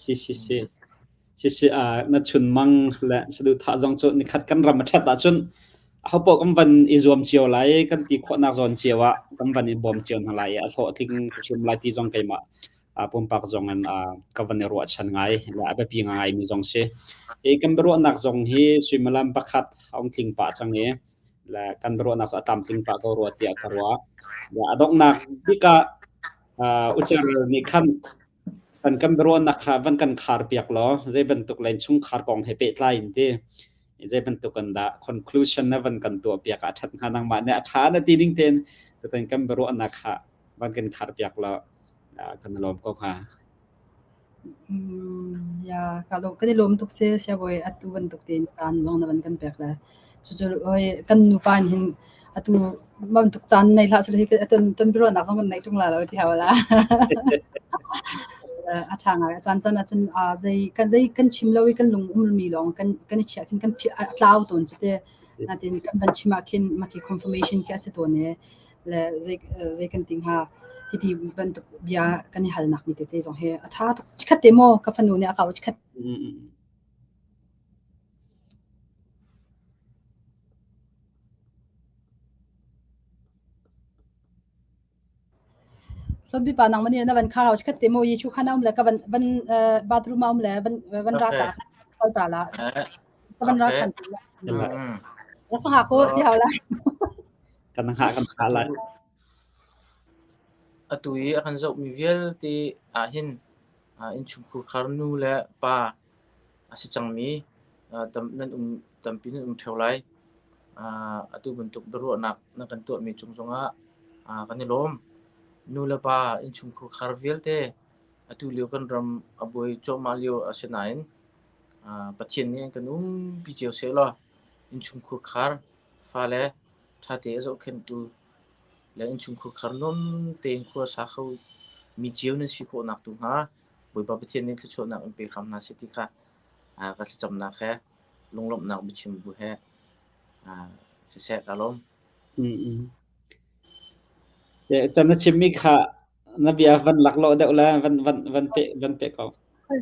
Si si si. Sisi na chunmang le saduhthah zong cu nikhat kan ram a ṭhat ahcun ahopaoh kan van i zuam cio lai kan ti khawhnak zawn cio ah kan van i bawm cio hna lai i a hlawhtling hrim lai ti zong keimah pumpak zong in ka van i ruahchan ngai le a biapi ngai mi zong si. Hi kan biaruahnak zong hi suimilam pakhat a ung tling pah cang i le kan biaruahnak cu a tlamtling pah ko rua tiah ka ruah. A donghnak bik ah ucar nih khan Kan kan biaruahnak kha van kan kharpiak law zei bantuk le innchungkhar kong he pehtlai in ti zei bantuk in dah conclusion na van kan tuahpiak ah a ṭhat hnga nangmah nih a ṭha na ti ning tein tutan kan biaruahnak kha van kan kharpiak law kan i lawm ko hnga. Ya, ka lawm kan i lawm tuk si siabawi atu bantuk tein caan zong na van kan pek le cucu hoi kan nupa nih hin atu bantuk caan nei hlah selaw hi ton ton biaruahnak zong kan neih ṭung la lo ti hau la. A ṭha ngai. A caan caan ahcun zei kan zei kan chim lo i kan lung ummi lawng kan kan i chiah khin kan philh a tlau tawn cu te. Natin kan van chim ah khin mah khi confirmation khi a si tawn i le zei zei kan ti hnga hiti bantuk bia kan i halnak mi te zong hi a ṭha tuk. Chikhat te maw ka fanu nih a kau chikhat Hlawmpi pa nangmah nih na van khar hau chikhat te maw Jesuh kha na um le ka van van bathroom ah um le van van ra ta kal ta la ka van ra than la ra fa ko ti hau la kan hngah kan hngah lai Atu i a kan zohmi vialte ah hin innchungkhar nu le pa a si cangmi nan um tampi nan um ṭheo lai. Atu bantuk biaruahnak nan kan tuahmi cung zongah kan i lawm. Nu le pa innchungkhar khar vialte atu lio kan ram a buai cuahmah lio a si nain Pathian nih an kan umpi cio sehlaw innchungkhar khar fale ṭhate a zohkhenhtu le innchungkhar khar nuam tein khua sa kho mi cio nan si khawhnak tu hnga Bawipa Pathian nih thluachuahnak in pe hram hna seh ti kha ka thlacamnak he lunglawmhnak biachim bu he siseh ka lawm. Chan na chimmi kha na bia van lak lo deuh le van van van pe van pe ko.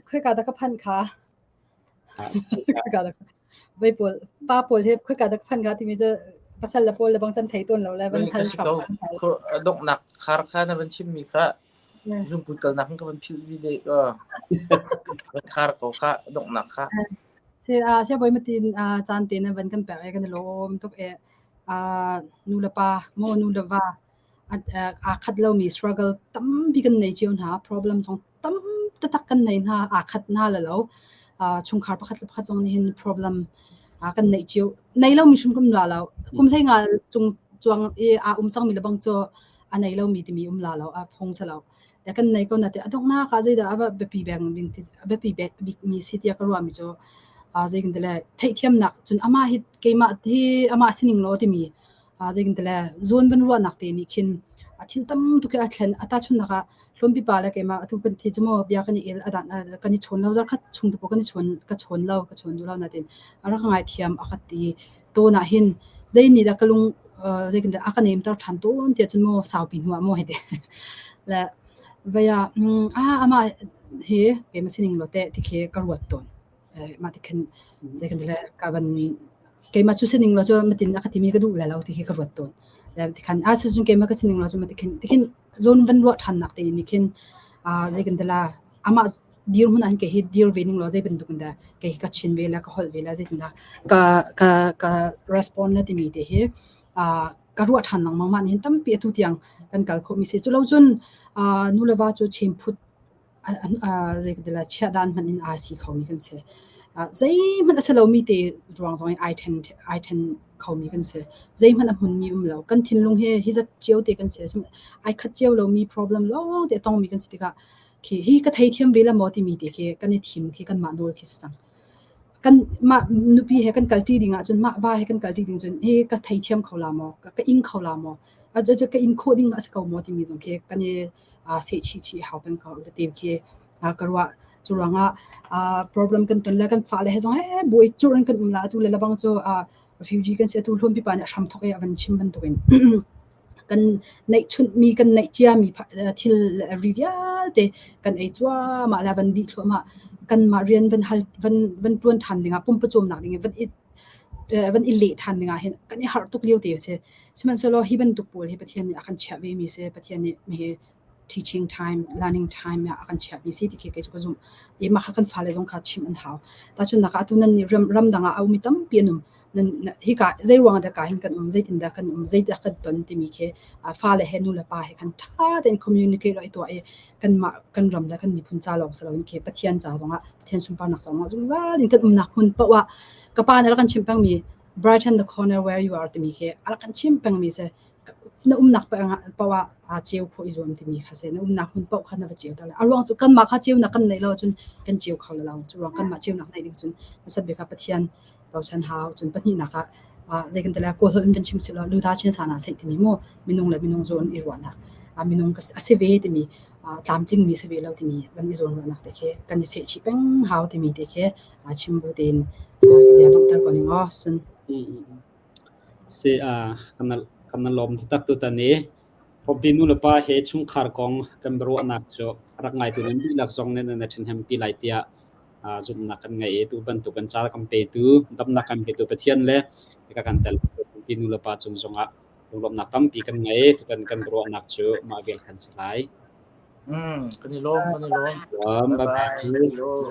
Khoi ka dah ka phan kha. Khoi ka dah Vai pawl pa pawl he khoi ka dah ka phan kha timi cu pasal le pawl le bang chan thei tawn lo le van hal hram. Donghnak khar kha na van chimmi kha Zungput kalnak ka van philh vi deh ka. Van khar ko kha donghnak kha. Si a siabawi matin caan te na van kan pek e kan i lawm tuk e nu le pa mo nu le va aa khat lomi struggle tampi kan nei cio hna problem zong tam taktak kan nei hna aa khat hna la lo chungkhar pakhat le pakhat zong nih hin problem kan neih cio nei lomi hrim kum la lo kum hlei nga cung chuang i aa um cangmi le bang cu a nei lomi timi um la lo a phung si lo le kan nei ko na te a donghnak ah zeidah a biapi beng ding ti a biapi bik mi si tiah ka ruahmi cu zei kan ti le theihthiamnak cun amah hi keimah hi amah sining law timi. Zeitin zawn van ruahnak te nih khin a thil tam tuk hi a thlen. A tahchunhnak ah hlawmpi pa le keimah atu kan thi cu maw bia kan i el a dan kan i chawn lo zarkhat chung te paoh kan i chawn ka chawn lo ka chawn duh lo nain a rak ngaithiam a ka ti tawn ah hin zei nih dah ka lung zeitin dah a ka nemter ṭhan tawn tiah cun maw saupi hnu ah maw hei ti le vei ah amah hi keimah sining law teh ti khi ka ruat tawn. Mah ti khin zeikan le ka van keimah cu sining law cu matin a ka timi ka duh le lo ti khi ka ruat tawn. Le ti khan a cun keimah ka sining law cu mati khin ti khin zawn van ruah ṭhan nak te nih khin zeikan te la amah dirhmun ah hin kei hi dir ve ning law zei bantuk in dah kei hi ka chin ve la ka holh ve la zeitin dah ka ka ka respond la timi te hi ka ruah ṭhan lengmang mah nih hin tampi atu tiang kan kal khawhmi si. Cu lo cun nu le va cu chimphut zeidah chiah dan hmanh in aa si khomi kan si. Zeihmanh a si lomi te ruang zong in ai ṭhen ai ṭhen khomi kan si. Zeihmanh a hmunmi um lo. Kan thinlung hi hi zat cio te kan si. Ai khat cio lomi problem lawng te a tongmi kan si tikah khi hi ka theithiam ve la maw timi te khi kan i thim khi kanmah nawl khi si cang. Kan mah nupi he kan kalṭi ding ahcun mah va he kan kalṭi ding cun hi ka theithiam kho la maw ka ing kho la maw ka in khawh ding a si ko maw timi zong khi kan i seh chih chih hau peng ko ti khi ka ruah. Cu ruangah problem kan ton le kan fale he zong he buai cur in kan um la atu le labang cu refugee kan si atu hlum pipa nih a hram thok i a van chim bantukin kan neihchunhmi kan neih ciami thil ri vialte kan ei cuahmah le van dih thluahmah kanmah rian van hal van van ṭuan ṭhan dingah pumpawcawmnak ding in van i van i leh ṭhan dingah hin kan i harh tuk lio te a si. Sihmanhsehlaw hi bantuk pawl hi Pathian nih a kan chiah vemi si. Pathian nih hi teaching time, learning time ah a kan chiahmi si ti khi kei cu ka zumh. I mah kha kan fale zong kha chimh an hau. Tahchunhnak ah atu nan nih ram, ramdang ah a ummi tampi an um. Nan, hika zei ruang dah ka hin kan um, zeitindah kan um, zeidah kan ton timi khi fale he nu le pa he khan ṭha tein communicate i tuah i kanmah kan ram le kan miphun ca lawng si loin khi Pathian ca zongah Pathian sunparnak ca zongah zungzal in kan umnak hmun paoh ah ka pa nih a rak kan chimh pengmi brighten the corner where you are timi khi a rak kan chimh pengmi si. Na umnak paoh ah aa ceu khawh i zuam timi kha si. Na umnak hmun paoh kha na va ceu ter lai. A ruang cu kanmah kha ceunak kan neih lo ahcun kan ceu kho lo. Cu ruang kanmah ceunak neih ding cun hmasa bik ah Pathian bochan hau. Cun pahnihnak ah zei kan ti lai Kawl holh in kan chim sih law Luda Chin Sana seih timi mu minung le minung zawn i ruahnak minung a si ve timi tlamtlingmi si ve lo timi van i zawn ruahnak te khi kan i sehchih peng hau timi te khi chim bu tein bia donghter ko ning aw sun. Si kan lawm taktak tutan i Pawpi nu le pa he chungkhar kong kan biaruahnak cu rak ngaitu nan dihlak zong nih nan ṭhahnempi lai tiah zumhnak kan ngei i tu bantuk kan ca kan petu damnak kan petu Pathian le ka kan tel Pawpi nu le pa cung zongah lunglawmhnak tampi kan ngei. Tutan kan biaruahnak cu mah vial khan si lai. Kan i lawm, kan i lawm. Bye bye. Kan i lawm.